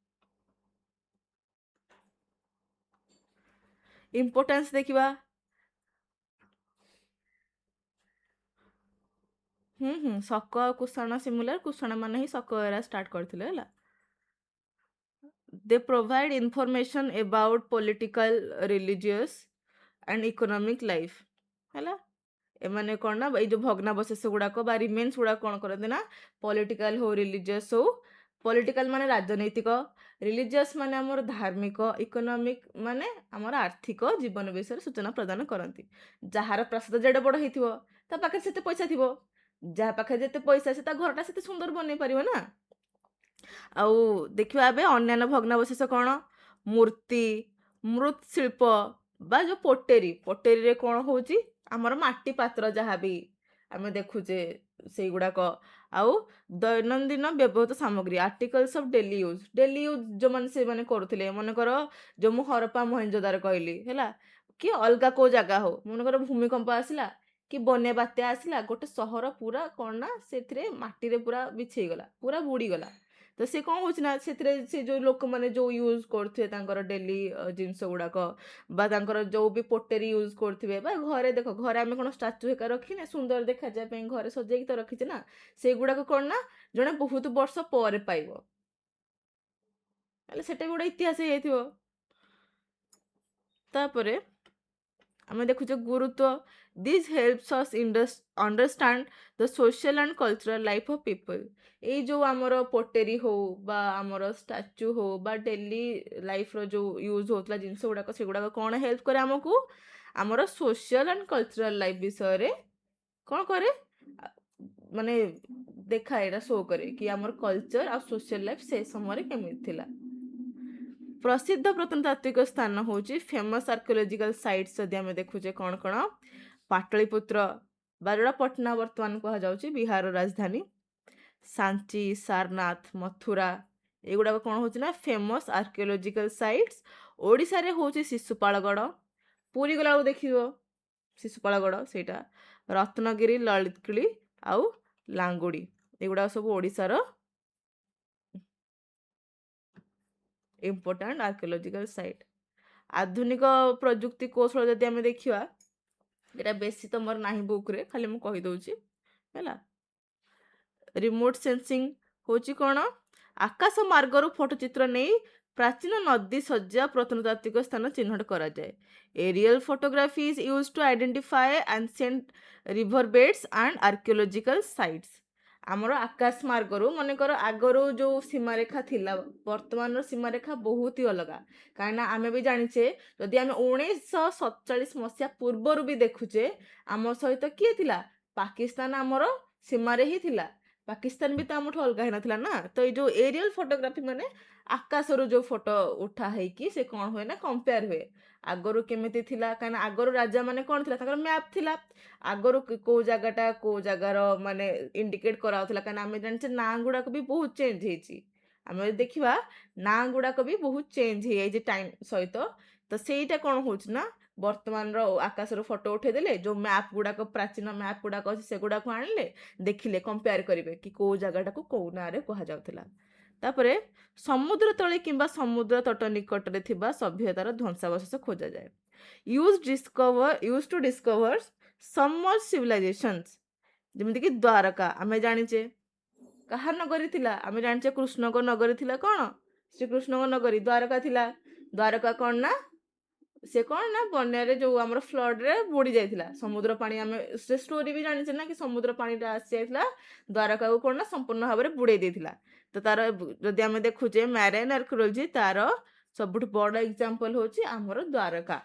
ଇମ୍ପୋର୍ଟାନ୍ସ ଦେଖିବା। ହୁଁ ହୁଁ ଶକ ଆଉ କୁଷାଣ ସିମିଲାର। କୁଷାଣ ମାନେ ହିଁ ଶକ ଏରା ଷ୍ଟାର୍ଟ କରିଥିଲେ। ହେଲା, they provide information about political, religious and economic life. ହେଲା, ଏମାନେ କ'ଣ ନା ଏଇ ଯୋଉ ଭଗ୍ନାବଶେଷ ଗୁଡ଼ାକ ବା ରିମେନ୍ସ ଗୁଡ଼ାକ କ'ଣ କରନ୍ତି ନା ପଲିଟିକାଲ ହଉ, ରିଲିଜିୟସ୍ ହଉ। ପଲିଟିକାଲ ମାନେ ରାଜନୈତିକ, ରିଲିଜିୟସ୍ ମାନେ ଆମର ଧାର୍ମିକ, ଇକୋନୋମିକ୍ ମାନେ ଆମର ଆର୍ଥିକ ଜୀବନ ବିଷୟରେ ସୂଚନା ପ୍ରଦାନ କରନ୍ତି। ଯାହାର ପ୍ରାସାଦ ଯେଡ଼େ ବଡ଼ ହେଇଥିବ, ତା ପାଖରେ ସେତେ ପଇସା ଥିବ। ଯାହା ପାଖରେ ଯେତେ ପଇସା, ସେ ତା ଘରଟା ସେତେ ସୁନ୍ଦର ବନେଇ ପାରିବ ନା। ଆଉ ଦେଖିବା ଏବେ ଅନ୍ୟାନ୍ୟ ଭଗ୍ନାବଶେଷ କ'ଣ? ମୂର୍ତ୍ତି, ମୃତ୍ଶିଳ୍ପ ବା ଯୋଉ ପୋଟେରୀ। ପୋଟେରୀରେ କ'ଣ ହଉଛି? ଆମର ମାଟି ପାତ୍ର ଯାହା ବି ଆମେ ଦେଖୁଛେ ସେଇଗୁଡ଼ାକ। ଆଉ ଦୈନନ୍ଦିନ ବ୍ୟବହୃତ ସାମଗ୍ରୀ, articles of daily use. Daily use ଯୋଉମାନେ ସେମାନେ କରୁଥିଲେ, ମନେକର ଯୋଉ ମୁଁ ହରପ୍ପା ମହେଞ୍ଜୋଦାରୋ କହିଲି, ହେଲା କି ଅଲଗା କୋଉ ଜାଗା ହଉ, ମନେକର ଭୂମିକମ୍ପ ଆସିଲା କି ବନ୍ୟା ବାତ୍ୟା ଆସିଲା, ଗୋଟେ ସହର ପୁରା କ'ଣ ନା ସେଥିରେ ମାଟିରେ ପୁରା ବିଛେଇଗଲା, ପୁରା ବୁଡ଼ିଗଲା। ତ ସେ କ'ଣ ହେଉଛି ନା, ସେଥିରେ ସେ ଯେଉଁ ଲୋକମାନେ ଯେଉଁ ୟୁଜ୍ କରୁଥିବେ ତାଙ୍କର ଡେଲି ଜିନିଷ ଗୁଡ଼ାକ ବା ତାଙ୍କର ଯେଉଁ ବି ପୋଟେରୀ ୟୁଜ୍ କରୁଥିବେ, ବା ଘରେ ଦେଖ, ଘରେ ଆମେ କ'ଣ ଷ୍ଟାଚୁ ହେକା ରଖିନେ ସୁନ୍ଦର ଦେଖାଯିବା ପାଇଁ, ଘରେ ସଜେଇକି ତ ରଖିଛେ ନା। ସେଇଗୁଡ଼ାକ କ'ଣ ନା ଜଣେ ବହୁତ ବର୍ଷ ପରେ ପାଇବ, ହେଲେ ସେଟା ବି ଗୋଟେ ଇତିହାସ ହେଇଯାଇଥିବ। ତାପରେ ଆମେ ଦେଖୁଛେ ଗୁରୁତ୍ୱ। This helps us understand the social and cultural life of people. ଏଇ ଯେଉଁ ଆମର ପୋଟେରୀ ହଉ ବା ଆମର ଷ୍ଟାଚୁ ହଉ ବା ଡେଲି ଲାଇଫ୍ର ଯେଉଁ ୟୁଜ୍ ହେଉଥିଲା ଜିନିଷ ଗୁଡ଼ାକ, ସେଗୁଡ଼ାକ କ'ଣ ହେଲ୍ପ କରେ ଆମକୁ? ଆମର ସୋସିଆଲ ଆଣ୍ଡ କଲଚରାଲ ଲାଇଫ୍ ବିଷୟରେ କ'ଣ କରେ, ମାନେ ଦେଖାଏ, ଏଇଟା ଶୋ କରେ କି ଆମର କଲଚର ଆଉ ସୋସିଆଲ ଲାଇଫ୍ ସେ ସମୟରେ କେମିତି ଥିଲା। ପ୍ରସିଦ୍ଧ ପ୍ରତ୍ନତାତ୍ତ୍ୱିକ ସ୍ଥାନ ହେଉଛି ଫେମସ୍ ଆର୍କିଓଲୋଜିକାଲ ସାଇଟ୍ସ। ଯଦି ଆମେ ଦେଖୁଛେ କ'ଣ କ'ଣ, ପାଟଳିପୁତ୍ର ବା ଯେଉଁଟା ପଟନା ବର୍ତ୍ତମାନ କୁହାଯାଉଛି, ବିହାରର ରାଜଧାନୀ, ସାଞ୍ଚି, ସାରନାଥ, ମଥୁରା, ଏଗୁଡ଼ାକ କ'ଣ ହେଉଛି ନା ଫେମସ୍ ଆର୍କିଓଲୋଜିକାଲ ସାଇଟ୍ସ। ଓଡ଼ିଶାରେ ହେଉଛି ଶିଶୁପାଳଗଡ଼, ପୁରୀ ଗଲାବେଳକୁ ଦେଖିବ ଶିଶୁପାଳଗଡ଼ ସେଇଟା, ରତ୍ନଗିରି, ଲଳିତଗିରି ଆଉ ଲାଙ୍ଗୁଡ଼ି, ଏଗୁଡ଼ାକ ସବୁ ଓଡ଼ିଶାର ଇମ୍ପୋର୍ଟାଣ୍ଟ ଆର୍କିଓଲୋଜିକାଲ ସାଇଟ୍। ଆଧୁନିକ ପ୍ରଯୁକ୍ତି କୌଶଳ ଯଦି ଆମେ ଦେଖିବା, ଏଇଟା ବେଶୀ ତମର ନାହିଁ ବୁକ୍ରେ, ଖାଲି ମୁଁ କହିଦେଉଛି ହେଲା। ରିମୋଟ୍ ସେନ୍ସିଂ ହେଉଛି କ'ଣ? ଆକାଶ ମାର୍ଗରୁ ଫଟୋଚିତ୍ର ନେଇ ପ୍ରାଚୀନ ନଦୀ ଶଯ୍ୟା, ପ୍ରତ୍ନତାତ୍ତ୍ୱିକ ସ୍ଥାନ ଚିହ୍ନଟ କରାଯାଏ। Aerial photography is used to identify ancient river beds and archaeological sites. ଆମର ଆକାଶ ମାର୍ଗରୁ, ମନେକର ଆଗରୁ ଯେଉଁ ସୀମାରେଖା ଥିଲା, ବର୍ତ୍ତମାନର ସୀମାରେଖା ବହୁତ ହି ଅଲଗା। କାହିଁକିନା ଆମେ ବି ଜାଣିଛେ, ଯଦି ଆମେ 1947 ମସିହା ପୂର୍ବରୁ ବି ଦେଖୁଛେ, ଆମ ସହିତ କିଏ ଥିଲା? ପାକିସ୍ତାନ ଆମର ସୀମାରେ ହିଁ ଥିଲା। ପାକିସ୍ତାନ ବି ତ ଆମଠୁ ଅଲଗା ହେଇନଥିଲା ନା। ତ ଏଇ ଯେଉଁ ଏରିଆଲ ଫଟୋଗ୍ରାଫି, ମାନେ ଆକାଶରୁ ଯେଉଁ ଫଟୋ ଉଠା ହେଇକି ସେ କ'ଣ ହୁଏ ନା କମ୍ପେୟାର ହୁଏ ଆଗରୁ କେମିତି ଥିଲା। କାହିଁକିନା ଆଗରୁ ରାଜାମାନେ କ'ଣ ଥିଲା, ତାଙ୍କର ମ୍ୟାପ୍ ଥିଲା। ଆଗରୁ କେଉଁ ଜାଗାଟା କେଉଁ ଜାଗାର ମାନେ ଇଣ୍ଡିକେଟ୍ କରାହେଉଥିଲା। କାହିଁକିନା ଆମେ ଜାଣିଛେ ନାଁ ଗୁଡ଼ାକ ବି ବହୁତ ଚେଞ୍ଜ ହେଇଛି। ଆମେ ଯଦି ଦେଖିବା, ନାଁ ଗୁଡ଼ାକ ବି ବହୁତ ଚେଞ୍ଜ ହେଇଯାଇଛି ଟାଇମ୍ ସହିତ। ତ ସେଇଟା କ'ଣ ହେଉଛି ନା ବର୍ତ୍ତମାନର ଆକାଶରୁ ଫଟୋ ଉଠେଇଦେଲେ, ଯେଉଁ ମ୍ୟାପ୍ ଗୁଡ଼ାକ, ପ୍ରାଚୀନ ମ୍ୟାପ୍ ଗୁଡ଼ାକ ଅଛି, ସେଗୁଡ଼ାକୁ ଆଣିଲେ, ଦେଖିଲେ, କମ୍ପେୟାର କରିବେ କି କେଉଁ ଜାଗାଟାକୁ କେଉଁ ନାଁରେ କୁହାଯାଉଥିଲା। ତାପରେ ସମୁଦ୍ର ତଳେ କିମ୍ବା ସମୁଦ୍ର ତଟ ନିକଟରେ ଥିବା ସଭ୍ୟତାର ଧ୍ୱଂସାବଶେଷ ଖୋଜାଯାଏ। Use to discover submerged civilizations. ଯେମିତିକି ଦ୍ୱାରକା ଆମେ ଜାଣିଛେ କାହା ନଗରୀ ଥିଲା? ଆମେ ଜାଣିଛେ କୃଷ୍ଣଙ୍କ ନଗରୀ ଥିଲା। କ'ଣ? ଶ୍ରୀକୃଷ୍ଣଙ୍କ ନଗରୀ ଦ୍ୱାରକା ଥିଲା। ଦ୍ୱାରକା କ'ଣ ନା ସେ କ'ଣ ନା ବନ୍ୟାରେ, ଯେଉଁ ଆମର ଫ୍ଲଡ଼ରେ ବୁଡ଼ି ଯାଇଥିଲା ସମୁଦ୍ର ପାଣି। ଆମେ ସେ ଷ୍ଟୋରି ବି ଜାଣିଛେ ନା କି ସମୁଦ୍ର ପାଣିଟା ଆସିଯାଇଥିଲା, ଦ୍ୱାରକାକୁ କ'ଣ ନା ସମ୍ପୂର୍ଣ୍ଣ ଭାବରେ ବୁଡ଼େଇ ଦେଇଥିଲା। ତ ତାର ଯଦି ଆମେ ଦେଖୁଛେ ମ୍ୟାରାଇନ୍ ଆର୍କିଓଲୋଜି, ତାର ସବୁଠୁ ବଡ଼ ଏକ୍ଜାମ୍ପଲ୍ ହେଉଛି ଆମର ଦ୍ୱାରକା।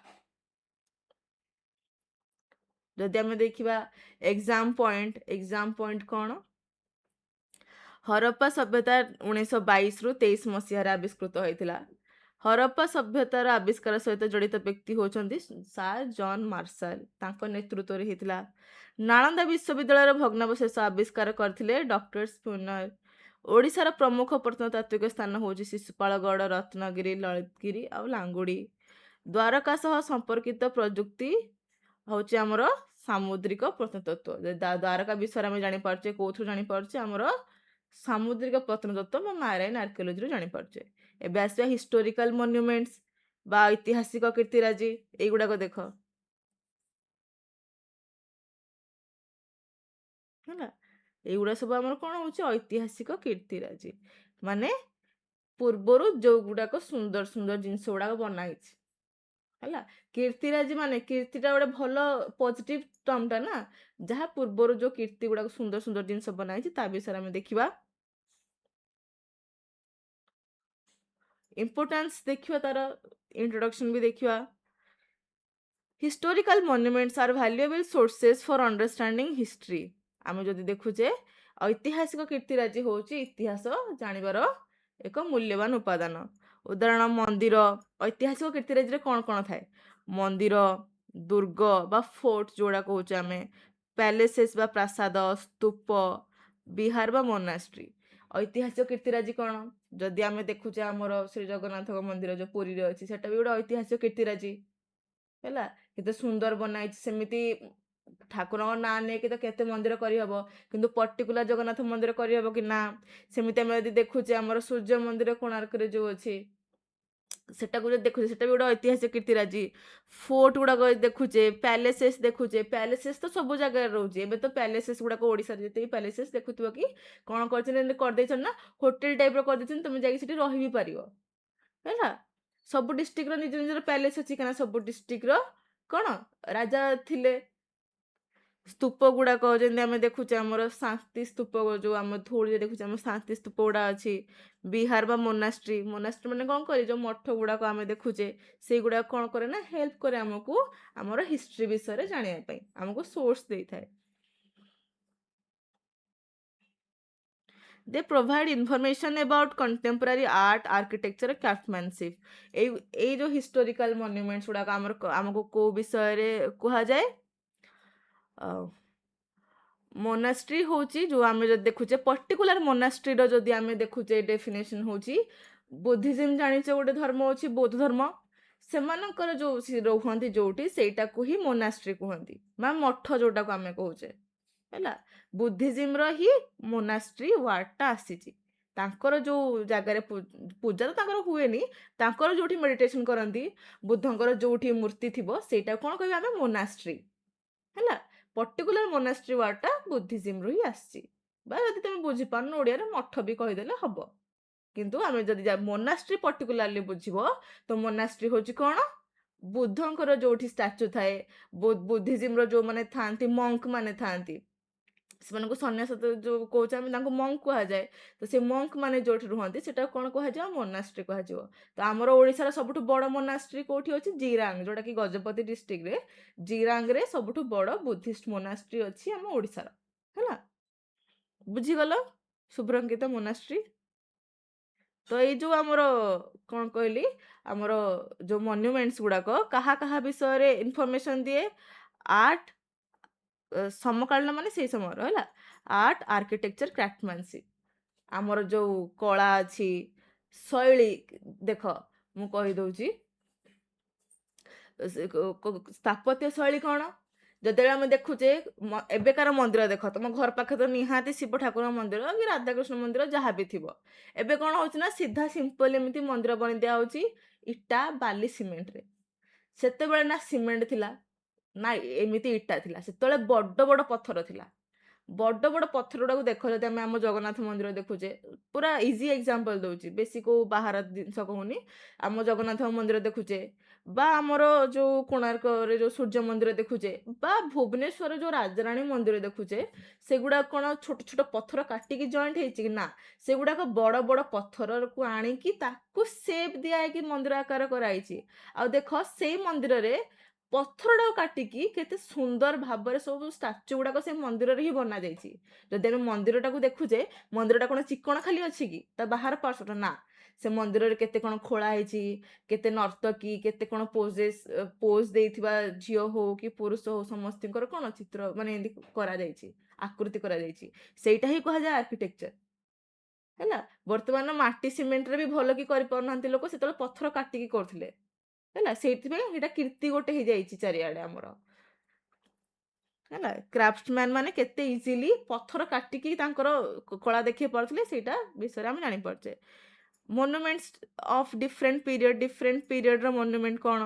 ଯଦି ଆମେ ଦେଖିବା ଏକ୍ଜାମ୍ ପଏଣ୍ଟ, ଏକ୍ଜାମ୍ ପଏଣ୍ଟ କ'ଣ? ହରପ୍ପା ସଭ୍ୟତା 1922ରୁ 23 ମସିହାରେ ଆବିଷ୍କୃତ ହୋଇଥିଲା। ହରପ୍ପା ସଭ୍ୟତାର ଆବିଷ୍କାର ସହିତ ଜଡ଼ିତ ବ୍ୟକ୍ତି ହେଉଛନ୍ତି ସାର୍ ଜନ୍ ମାର୍ଶାଲ, ତାଙ୍କ ନେତୃତ୍ୱରେ ହେଇଥିଲା। ନାଳନ୍ଦା ବିଶ୍ୱବିଦ୍ୟାଳୟର ଭଗ୍ନାବଶେଷ ଆବିଷ୍କାର କରିଥିଲେ ଡକ୍ଟର ସ୍ପୁନର। ଓଡ଼ିଶାର ପ୍ରମୁଖ ପ୍ରତ୍ନତାତ୍ତ୍ୱିକ ସ୍ଥାନ ହେଉଛି ଶିଶୁପାଳଗଡ଼, ରତ୍ନଗିରି, ଲଳିତଗିରି ଆଉ ଲାଙ୍ଗୁଡ଼ି। ଦ୍ୱାରକା ସହ ସମ୍ପର୍କିତ ପ୍ରଯୁକ୍ତି ହେଉଛି ଆମର ସାମୁଦ୍ରିକ ପ୍ରତ୍ନତତ୍ତ୍ୱ। ଦ୍ୱାରକା ବିଷୟରେ ଆମେ ଜାଣିପାରୁଛେ, କେଉଁଥିରୁ ଜାଣିପାରୁଛେ? ଆମର ସାମୁଦ୍ରିକ ପ୍ରତ୍ନତତ୍ତ୍ୱ ବା ମାରାଇନ୍ ଆର୍କିଓଲୋଜିରୁ ଜାଣିପାରୁଛେ। ଏବେ ଆସିବା ହିଷ୍ଟୋରିକାଲ ମନ୍ୟୁମେଣ୍ଟସ୍ ବା ଐତିହାସିକ କୀର୍ତ୍ତିରାଜି। ଏଇଗୁଡ଼ାକ ଦେଖ ହେଲା, ଏଇଗୁଡ଼ା ସବୁ ଆମର କ'ଣ ହେଉଛି? ଐତିହାସିକ କୀର୍ତ୍ତିରାଜି, ମାନେ ପୂର୍ବରୁ ଯୋଉଗୁଡ଼ାକ ସୁନ୍ଦର ସୁନ୍ଦର ଜିନିଷ ଗୁଡ଼ାକ ବନା ହେଇଛି ହେଲା। କୀର୍ତ୍ତିରାଜି ମାନେ କୀର୍ତ୍ତିଟା ଗୋଟେ ଭଲ ପଜିଟିଭ ଟର୍ମଟା ନା। ଯାହା ପୂର୍ବରୁ ଯୋଉ କୀର୍ତ୍ତି ଗୁଡ଼ାକ ସୁନ୍ଦର ସୁନ୍ଦର ଜିନିଷ ବନା ହେଇଛି, ତା ବିଷୟରେ ଆମେ ଦେଖିବା। ଇମ୍ପୋର୍ଟାନ୍ସ ଦେଖିବା, ତାର ଇଣ୍ଟ୍ରୋଡକ୍ସନ ବି ଦେଖିବା। Historical monuments are valuable sources for understanding history. ଆମେ ଯଦି ଦେଖୁଛେ, ଐତିହାସିକ କୀର୍ତ୍ତିରାଜି ହେଉଛି ଇତିହାସ ଜାଣିବାର ଏକ ମୂଲ୍ୟବାନ ଉପାଦାନ। ଉଦାହରଣ ମନ୍ଦିର। ଐତିହାସିକ କୀର୍ତ୍ତିରାଜିରେ କ'ଣ କ'ଣ ଥାଏ? ମନ୍ଦିର, ଦୁର୍ଗ ବା ଫୋର୍ଟ ଯୋଉଟା କହୁଛେ ଆମେ, ପ୍ୟାଲେସେସ୍ ବା ପ୍ରାସାଦ, ସ୍ତୂପ, ବିହାର ବା ମୋନାଷ୍ଟ୍ରି। ଐତିହାସିକ କୀର୍ତ୍ତିରାଜି କ'ଣ? ଯଦି ଆମେ ଦେଖୁଛେ ଆମର ଶ୍ରୀ ଜଗନ୍ନାଥଙ୍କ ମନ୍ଦିର ଯୋଉ ପୁରୀରେ ଅଛି, ସେଟା ବି ଗୋଟେ ଐତିହାସିକ କୀର୍ତ୍ତିରାଜି ହେଲା। କେତେ ସୁନ୍ଦର ବନା ହେଇଛି। ସେମିତି ଠାକୁରଙ୍କ ନାଁ ନେଇକି ତ କେତେ ମନ୍ଦିର କରିହବ, କିନ୍ତୁ ପର୍ଟିକୁଲାର ଜଗନ୍ନାଥ ମନ୍ଦିର କରିହବ କି ନା? ସେମିତି ଆମେ ଯଦି ଦେଖୁଛେ ଆମର ସୂର୍ଯ୍ୟ ମନ୍ଦିର କୋଣାର୍କରେ ଯୋଉ ଅଛି, ସେଟାକୁ ଯଦି ଦେଖୁଛେ, ସେଟା ବି ଗୋଟେ ଐତିହାସିକ କୀର୍ତ୍ତିରାଜି। ଫୋର୍ଟ ଗୁଡ଼ାକ ଦେଖୁଛେ, ପ୍ୟାଲେସେସ୍ ଦେଖୁଛେ। ପ୍ୟାଲେସେସ୍ ତ ସବୁ ଜାଗାରେ ରହୁଛି। ଏବେ ତ ପ୍ୟାଲେସେସ୍ ଗୁଡ଼ାକ ଓଡ଼ିଶାରେ ଯେତିକି ପ୍ୟାଲେସେସ୍ ଦେଖୁଥିବ କି କ'ଣ କରିଛନ୍ତି, ଏମିତି କରିଦେଇଛନ୍ତି ନା, ହୋଟେଲ ଟାଇପ୍ର କରିଦେଇଛନ୍ତି, ତମେ ଯାଇକି ସେଠି ରହି ବି ପାରିବ। ହେଲା, ସବୁ ଡିଷ୍ଟ୍ରିକ୍ଟର ନିଜ ନିଜର ପ୍ୟାଲେସ୍ ଅଛି, କାହିଁକିନା ସବୁ ଡିଷ୍ଟ୍ରିକ୍ଟର କ'ଣ ରାଜା ଥିଲେ। ସ୍ତୂପ ଗୁଡ଼ାକ ଯେମିତି ଆମେ ଦେଖୁଛେ, ଆମର ଶାନ୍ତି ସ୍ତୂପ ଯୋଉ ଆମ ଧଉଳିରେ ଦେଖୁଛେ, ଆମ ଶାନ୍ତି ସ୍ତୂପ ଗୁଡ଼ା ଅଛି। ବିହାର ବା ମୋନାଷ୍ଟ୍ରି। ମୋନାଷ୍ଟ୍ରି ମାନେ କ'ଣ କରେ? ଯୋଉ ମଠ ଗୁଡ଼ାକ ଆମେ ଦେଖୁଛେ, ସେଇଗୁଡ଼ାକ କ'ଣ କରେ ନା, ହେଲ୍ପ କରେ ଆମକୁ ଆମର ହିଷ୍ଟ୍ରି ବିଷୟରେ ଜାଣିବା ପାଇଁ, ଆମକୁ ସୋର୍ସ ଦେଇଥାଏ। They provide information about contemporary art, architecture, craftsmanship. ଏଇ ଯୋଉ ହିଷ୍ଟୋରିକାଲ ମନ୍ୟୁମେଣ୍ଟସ୍ ଗୁଡ଼ାକ ଆମର, ଆମକୁ କୋଉ ବିଷୟରେ କୁହାଯାଏ? ମୋନାଷ୍ଟ୍ରି ହେଉଛି ଯୋଉ ଆମେ ଯଦି ଦେଖୁଛେ, ପର୍ଟିକୁଲାର ମୋନାଷ୍ଟ୍ରିର ଯଦି ଆମେ ଦେଖୁଛେ, ଡେଫିନେସନ ହେଉଛି ବୁଦ୍ଧିଜିମ୍। ଜାଣିଛ, ଗୋଟେ ଧର୍ମ ଅଛି ବୌଦ୍ଧ ଧର୍ମ। ସେମାନଙ୍କର ଯୋଉ ସେ ରୁହନ୍ତି ଯୋଉଠି, ସେଇଟାକୁ ହିଁ ମୋନାଷ୍ଟ୍ରି କୁହନ୍ତି ବା ମଠ ଯୋଉଟାକୁ ଆମେ କହୁଛେ। ହେଲା, ବୁଦ୍ଧିଜିମ୍ର ହିଁ ମୋନାଷ୍ଟ୍ରି ୱାର୍ଡଟା ଆସିଛି। ତାଙ୍କର ଯୋଉ ଜାଗାରେ ପୂଜା ତ ତାଙ୍କର ହୁଏନି, ତାଙ୍କର ଯୋଉଠି ମେଡିଟେସନ କରନ୍ତି, ବୁଦ୍ଧଙ୍କର ଯୋଉଠି ମୂର୍ତ୍ତି ଥିବ, ସେଇଟା କ'ଣ କହିବା ଆମେ? ମୋନାଷ୍ଟ୍ରି। ହେଲା, ପର୍ଟିକୁଲାର ମୋନାଷ୍ଟ୍ରି ୱାର୍ଡଟା ବୁଦ୍ଧିଜିମ୍ରୁ ହିଁ ଆସିଛି। ବା ଯଦି ତମେ ବୁଝିପାରୁନ, ଓଡ଼ିଆରେ ମଠ ବି କହିଦେଲେ ହବ। କିନ୍ତୁ ଆମେ ଯଦି ମୋନାଷ୍ଟ୍ରି ପର୍ଟିକୁଲାରଲି ବୁଝିବ, ତ ମୋନାଷ୍ଟ୍ରି ହେଉଛି କ'ଣ? ବୁଦ୍ଧଙ୍କର ଯୋଉଠି ଷ୍ଟାଚୁ ଥାଏ, ବୁଦ୍ଧିଜିମ୍ର ଯୋଉମାନେ ଥାଆନ୍ତି, ମଙ୍କ ମାନେ ଥାଆନ୍ତି, ସେମାନଙ୍କୁ ସନ୍ନ୍ୟାସ ତ ଯୋଉ କହୁଛେ ଆମେ, ତାଙ୍କୁ ମଙ୍କ କୁହାଯାଏ। ତ ସେ ମଙ୍କ ମାନେ ଯୋଉଠି ରୁହନ୍ତି, ସେଟାକୁ କ'ଣ କୁହାଯିବ? ମୋନାଷ୍ଟ୍ରି କୁହାଯିବ। ତ ଆମର ଓଡ଼ିଶାର ସବୁଠୁ ବଡ଼ ମୋନାଷ୍ଟ୍ରି କୋଉଠି ଅଛି? ଜିରାଙ୍ଗ, ଯୋଉଟାକି ଗଜପତି ଡିଷ୍ଟ୍ରିକ୍ଟରେ, ଜିରାଙ୍ଗରେ ସବୁଠୁ ବଡ଼ ବୁଦ୍ଧିଷ୍ଟ ମୋନାଷ୍ଟ୍ରି ଅଛି ଆମ ଓଡ଼ିଶାର। ହେଲା, ବୁଝିଗଲ? ଶୁଭ୍ରଙ୍କିତ ମୋନାଷ୍ଟ୍ରି। ତ ଏଇ ଯୋଉ ଆମର କ'ଣ କହିଲି, ଆମର ଯୋଉ ମନ୍ୟୁମେଣ୍ଟସ୍ ଗୁଡ଼ାକ କାହା କାହା ବିଷୟରେ ଇନଫର୍ମେସନ ଦିଏ? ଆର୍ଟ, ସମକାଳୀନ ମାନେ ସେଇ ସମୟର, ହେଲା, ଆର୍ଟ, ଆର୍କିଟେକ୍ଚର, କ୍ରାଫ୍ଟମ୍ୟାନସିପ୍। ଆମର ଯୋଉ କଳା ଅଛି, ଶୈଳୀ, ଦେଖ ମୁଁ କହିଦଉଛି, ସ୍ଥାପତ୍ୟ ଶୈଳୀ କ'ଣ? ଯେତେବେଳେ ଆମେ ଦେଖୁଛେ ଏବେକାର ମନ୍ଦିର, ଦେଖ, ତମ ଘର ପାଖରେ ତ ନିହାତି ଶିବ ଠାକୁର ମନ୍ଦିର କି ରାଧାକୃଷ୍ଣ ମନ୍ଦିର ଯାହା ବି ଥିବ। ଏବେ କ'ଣ ହଉଛି ନା, ସିଧା ସିମ୍ପଲ ଏମିତି ମନ୍ଦିର ବନେଇ ଦିଆହଉଛି ଇଟା, ବାଲି, ସିମେଣ୍ଟରେ। ସେତେବେଳେ ନା ସିମେଣ୍ଟ ଥିଲା ନା ଏମିତି ଇଟା ଥିଲା। ସେତେବେଳେ ବଡ଼ ବଡ଼ ପଥର ଥିଲା। ବଡ଼ ବଡ଼ ପଥର ଗୁଡ଼ାକୁ ଦେଖ, ଯଦି ଆମେ ଆମ ଜଗନ୍ନାଥ ମନ୍ଦିର ଦେଖୁଛେ, ପୁରା ଇଜି ଏକ୍ଜାମ୍ପଲ୍ ଦଉଛି, ବେଶୀ କୋଉ ବାହାର ଜିନିଷ କହୁନି। ଆମ ଜଗନ୍ନାଥ ମନ୍ଦିର ଦେଖୁଛେ ବା ଆମର ଯୋଉ କୋଣାର୍କରେ ଯୋଉ ସୂର୍ଯ୍ୟ ମନ୍ଦିର ଦେଖୁଛେ ବା ଭୁବନେଶ୍ୱର ଯୋଉ ରାଜାରାଣୀ ମନ୍ଦିର ଦେଖୁଛେ, ସେଗୁଡ଼ାକ କ'ଣ ଛୋଟ ଛୋଟ ପଥର କାଟିକି ଜଏଣ୍ଟ ହେଇଛି କି? ନା, ସେଗୁଡ଼ାକ ବଡ଼ ବଡ଼ ପଥରକୁ ଆଣିକି ତାକୁ ସେପ୍ ଦିଆ ହେଇକି ମନ୍ଦିର ଆକାର କରାହେଇଛି। ଆଉ ଦେଖ, ସେଇ ମନ୍ଦିରରେ ପଥରଟାକୁ କାଟିକି କେତେ ସୁନ୍ଦର ଭାବରେ ସବୁ ଷ୍ଟାଚୁ ଗୁଡ଼ାକ ସେ ମନ୍ଦିରରେ ହିଁ ବନାଯାଇଛି। ଯଦି ଆମେ ମନ୍ଦିରଟାକୁ ଦେଖୁଛେ, ମନ୍ଦିରଟା କ'ଣ ଚିକଣ ଖାଲି ଅଛି କି ତା ବାହାର ପାର୍ଶ୍ୱଟା? ନା, ସେ ମନ୍ଦିରରେ କେତେ କ'ଣ ଖୋଳା ହେଇଛି, କେତେ ନର୍ତ୍ତକୀ, କେତେ କ'ଣ ପୋଜେସ୍, ପୋଜ୍ ଦେଇଥିବା ଝିଅ ହଉ କି ପୁରୁଷ ହଉ, ସମସ୍ତଙ୍କର କ'ଣ ଚିତ୍ର ମାନେ ଏମିତି କରାଯାଇଛି, ଆକୃତି କରାଯାଇଛି। ସେଇଟା ହିଁ କୁହାଯାଏ ଆର୍କିଟେକ୍ଚର। ହେଲା, ବର୍ତ୍ତମାନ ମାଟି ସିମେଣ୍ଟରେ ବି ଭଲ କି କରିପାରୁନାହାନ୍ତି ଲୋକ, ସେତେବେଳେ ପଥର କାଟିକି କରୁଥିଲେ। ହେଲା, ସେଇଥିପାଇଁ ସେଇଟା କୀର୍ତ୍ତି ଗୋଟେ ହେଇଯାଇଛି ଚାରିଆଡ଼େ ଆମର। ହେଲା, କ୍ରାଫ୍ଟମ୍ୟାନ ମାନେ କେତେ ଇଜିଲି ପଥର କାଟିକି ତାଙ୍କର କଳା ଦେଖେଇ ପାରୁଥିଲେ, ସେଇଟା ବିଷୟରେ ଆମେ ଜାଣିପାରୁଛେ। Monuments of different period. Different ପିରିୟଡ଼ର monument କ'ଣ?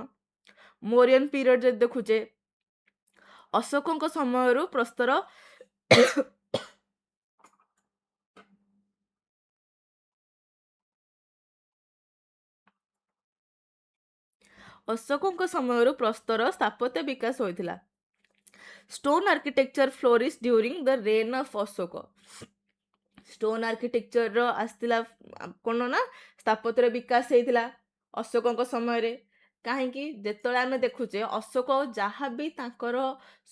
ମୌରିୟନ ପିରିୟଡ଼ ଯଦି ଦେଖୁଛେ, ଅଶୋକଙ୍କ ସମୟରୁ ପ୍ରସ୍ତର ଅଶୋକଙ୍କ ସମୟରୁ ପ୍ରସ୍ତର ସ୍ଥାପତ୍ୟ ବିକାଶ ହୋଇଥିଲା। Stone architecture flourished during the reign of Ashoka. Stone ଆର୍କିଟେକ୍ଚରର ଆସିଥିଲା କ'ଣ ନା, ସ୍ଥାପତ୍ୟର ବିକାଶ ହେଇଥିଲା ଅଶୋକଙ୍କ ସମୟରେ। କାହିଁକି? ଯେତେବେଳେ ଆମେ ଦେଖୁଛେ, ଅଶୋକ ଯାହା ବି ତାଙ୍କର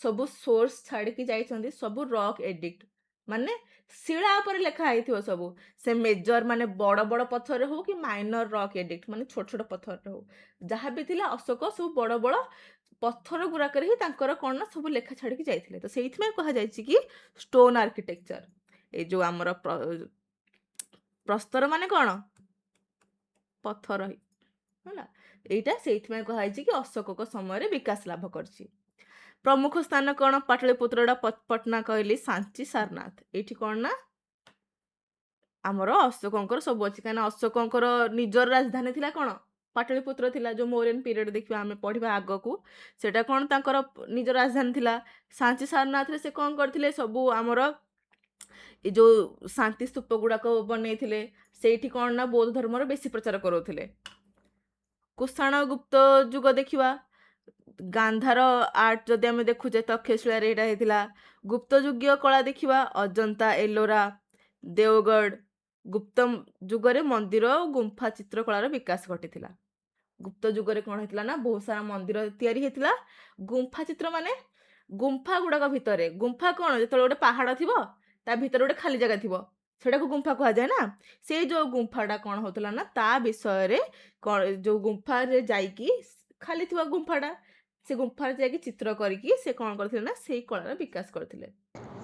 ସବୁ ସୋର୍ସ ଛାଡ଼ିକି ଯାଇଛନ୍ତି, ସବୁ ରକ୍ ଏଡିକ୍ଟ, ମାନେ ଶିଳା ଉପରେ ଲେଖା ହେଇଥିବ ସବୁ। ସେ ମେଜର ମାନେ ବଡ଼ ବଡ଼ ପଥରରେ ହଉ କି ମାଇନର ରକ୍ ଏଡିକ୍ଟ ମାନେ ଛୋଟ ଛୋଟ ପଥରରେ ହଉ, ଯାହା ବି ଥିଲା, ଅଶୋକ ସବୁ ବଡ଼ ବଡ଼ ପଥର ଗୁଡ଼ାକରେ ହିଁ ତାଙ୍କର କ'ଣ ନା ସବୁ ଲେଖା ଛାଡ଼ିକି ଯାଇଥିଲେ। ତ ସେଇଥିପାଇଁ କୁହାଯାଇଛି କି ଷ୍ଟୋନ୍ ଆର୍କିଟେକ୍ଚର, ଏଇ ଯୋଉ ଆମର ପ୍ରସ୍ତର ମାନେ କ'ଣ? ପଥର ହିଁ। ହେଲା, ଏଇଟା ସେଇଥିପାଇଁ କୁହାଯାଇଛି କି ଅଶୋକଙ୍କ ସମୟରେ ବିକାଶ ଲାଭ କରିଛି। ପ୍ରମୁଖ ସ୍ଥାନ କ'ଣ? ପାଟଳିପୁତ୍ରଟା ପଟନା କହିଲି, ସାଞ୍ଚି, ସାରନାଥ। ଏଇଠି କ'ଣ ନା ଆମର ଅଶୋକଙ୍କର ସବୁ ଅଛି, କାହିଁକିନା ଅଶୋକଙ୍କର ନିଜର ରାଜଧାନୀ ଥିଲା କ'ଣ? ପାଟଳିପୁତ୍ର ଥିଲା। ଯେଉଁ ମୌର୍ଯ୍ୟନ ପିରିୟଡ଼ ଦେଖିବା, ଆମେ ପଢ଼ିବା ଆଗକୁ, ସେଇଟା କ'ଣ ତାଙ୍କର ନିଜ ରାଜଧାନୀ ଥିଲା। ସାଞ୍ଚି ସାରନାଥରେ ସେ କ'ଣ କରିଥିଲେ? ସବୁ ଆମର ଏ ଯେଉଁ ଶାନ୍ତି ସ୍ତୂପ ଗୁଡ଼ାକ ବନେଇଥିଲେ। ସେଇଠି କ'ଣ ନା ବୌଦ୍ଧ ଧର୍ମର ବେଶୀ ପ୍ରଚାର କରାଉଥିଲେ। କୁଷାଣ ଗୁପ୍ତ ଯୁଗ ଦେଖିବା। ଗାନ୍ଧାର ଆର୍ଟ ଯଦି ଆମେ ଦେଖୁଛେ, ତକ୍ଷଶିଳାରେ ଏଇଟା ହେଇଥିଲା। ଗୁପ୍ତ ଯୁଗୀୟ କଳା ଦେଖିବା, ଅଜନ୍ତା, ଏଲୋରା, ଦେଓଗଡ଼। ଗୁପ୍ତ ଯୁଗରେ ମନ୍ଦିର ଓ ଗୁମ୍ଫା ଚିତ୍ରକଳାର ବିକାଶ ଘଟିଥିଲା। ଗୁପ୍ତ ଯୁଗରେ କ'ଣ ହେଇଥିଲା ନା ବହୁତ ସାରା ମନ୍ଦିର ତିଆରି ହେଇଥିଲା। ଗୁମ୍ଫା ଚିତ୍ର ମାନେ ଗୁମ୍ଫା ଗୁଡ଼ାକ ଭିତରେ, ଗୁମ୍ଫା କ'ଣ? ଯେତେବେଳେ ଗୋଟେ ପାହାଡ଼ ଥିବ, ତା ଭିତରେ ଗୋଟେ ଖାଲି ଜାଗା ଥିବ, ସେଟାକୁ ଗୁମ୍ଫା କୁହାଯାଏ ନା। ସେଇ ଯେଉଁ ଗୁମ୍ଫାଟା କ'ଣ ହଉଥିଲା ନା ତା ବିଷୟରେ କ'ଣ, ଯେଉଁ ଗୁମ୍ଫାରେ ଯାଇକି, ଖାଲି ଥିବା ଗୁମ୍ଫାଟା, ସେ ଗୁମ୍ଫାରେ ଯାଇକି ଚିତ୍ର କରିକି ସେ କ'ଣ କରିଥିଲେ ନା ସେଇ କଳାର ବିକାଶ କରିଥିଲେ।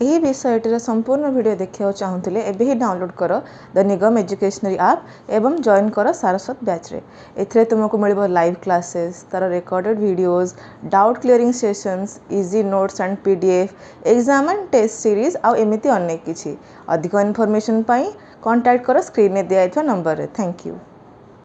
ଏହି ବିଷୟଟିର ସମ୍ପୂର୍ଣ୍ଣ ଭିଡ଼ିଓ ଦେଖିବାକୁ ଚାହୁଁଥିଲେ ଏବେ ହିଁ ଡାଉନଲୋଡ଼୍ କର ଦ ନିଗମ ଏଜୁକେସନାରୀ ଆପ୍ ଏବଂ ଜଏନ୍ କର ସାରସ୍ୱତ ବ୍ୟାଚ୍ରେ। ଏଥିରେ ତୁମକୁ ମିଳିବ ଲାଇଭ୍ କ୍ଲାସେସ୍, ତା'ର recorded videos, doubt clearing sessions, easy notes and PDF, exam and test series ଆଉ ଏମିତି ଅନେକ କିଛି। ଅଧିକ ଇନଫର୍ମେସନ୍ ପାଇଁ କଣ୍ଟାକ୍ଟ କର ସ୍କ୍ରିନ୍ରେ ଦିଆଯାଇଥିବା ନମ୍ବରରେ। Thank you.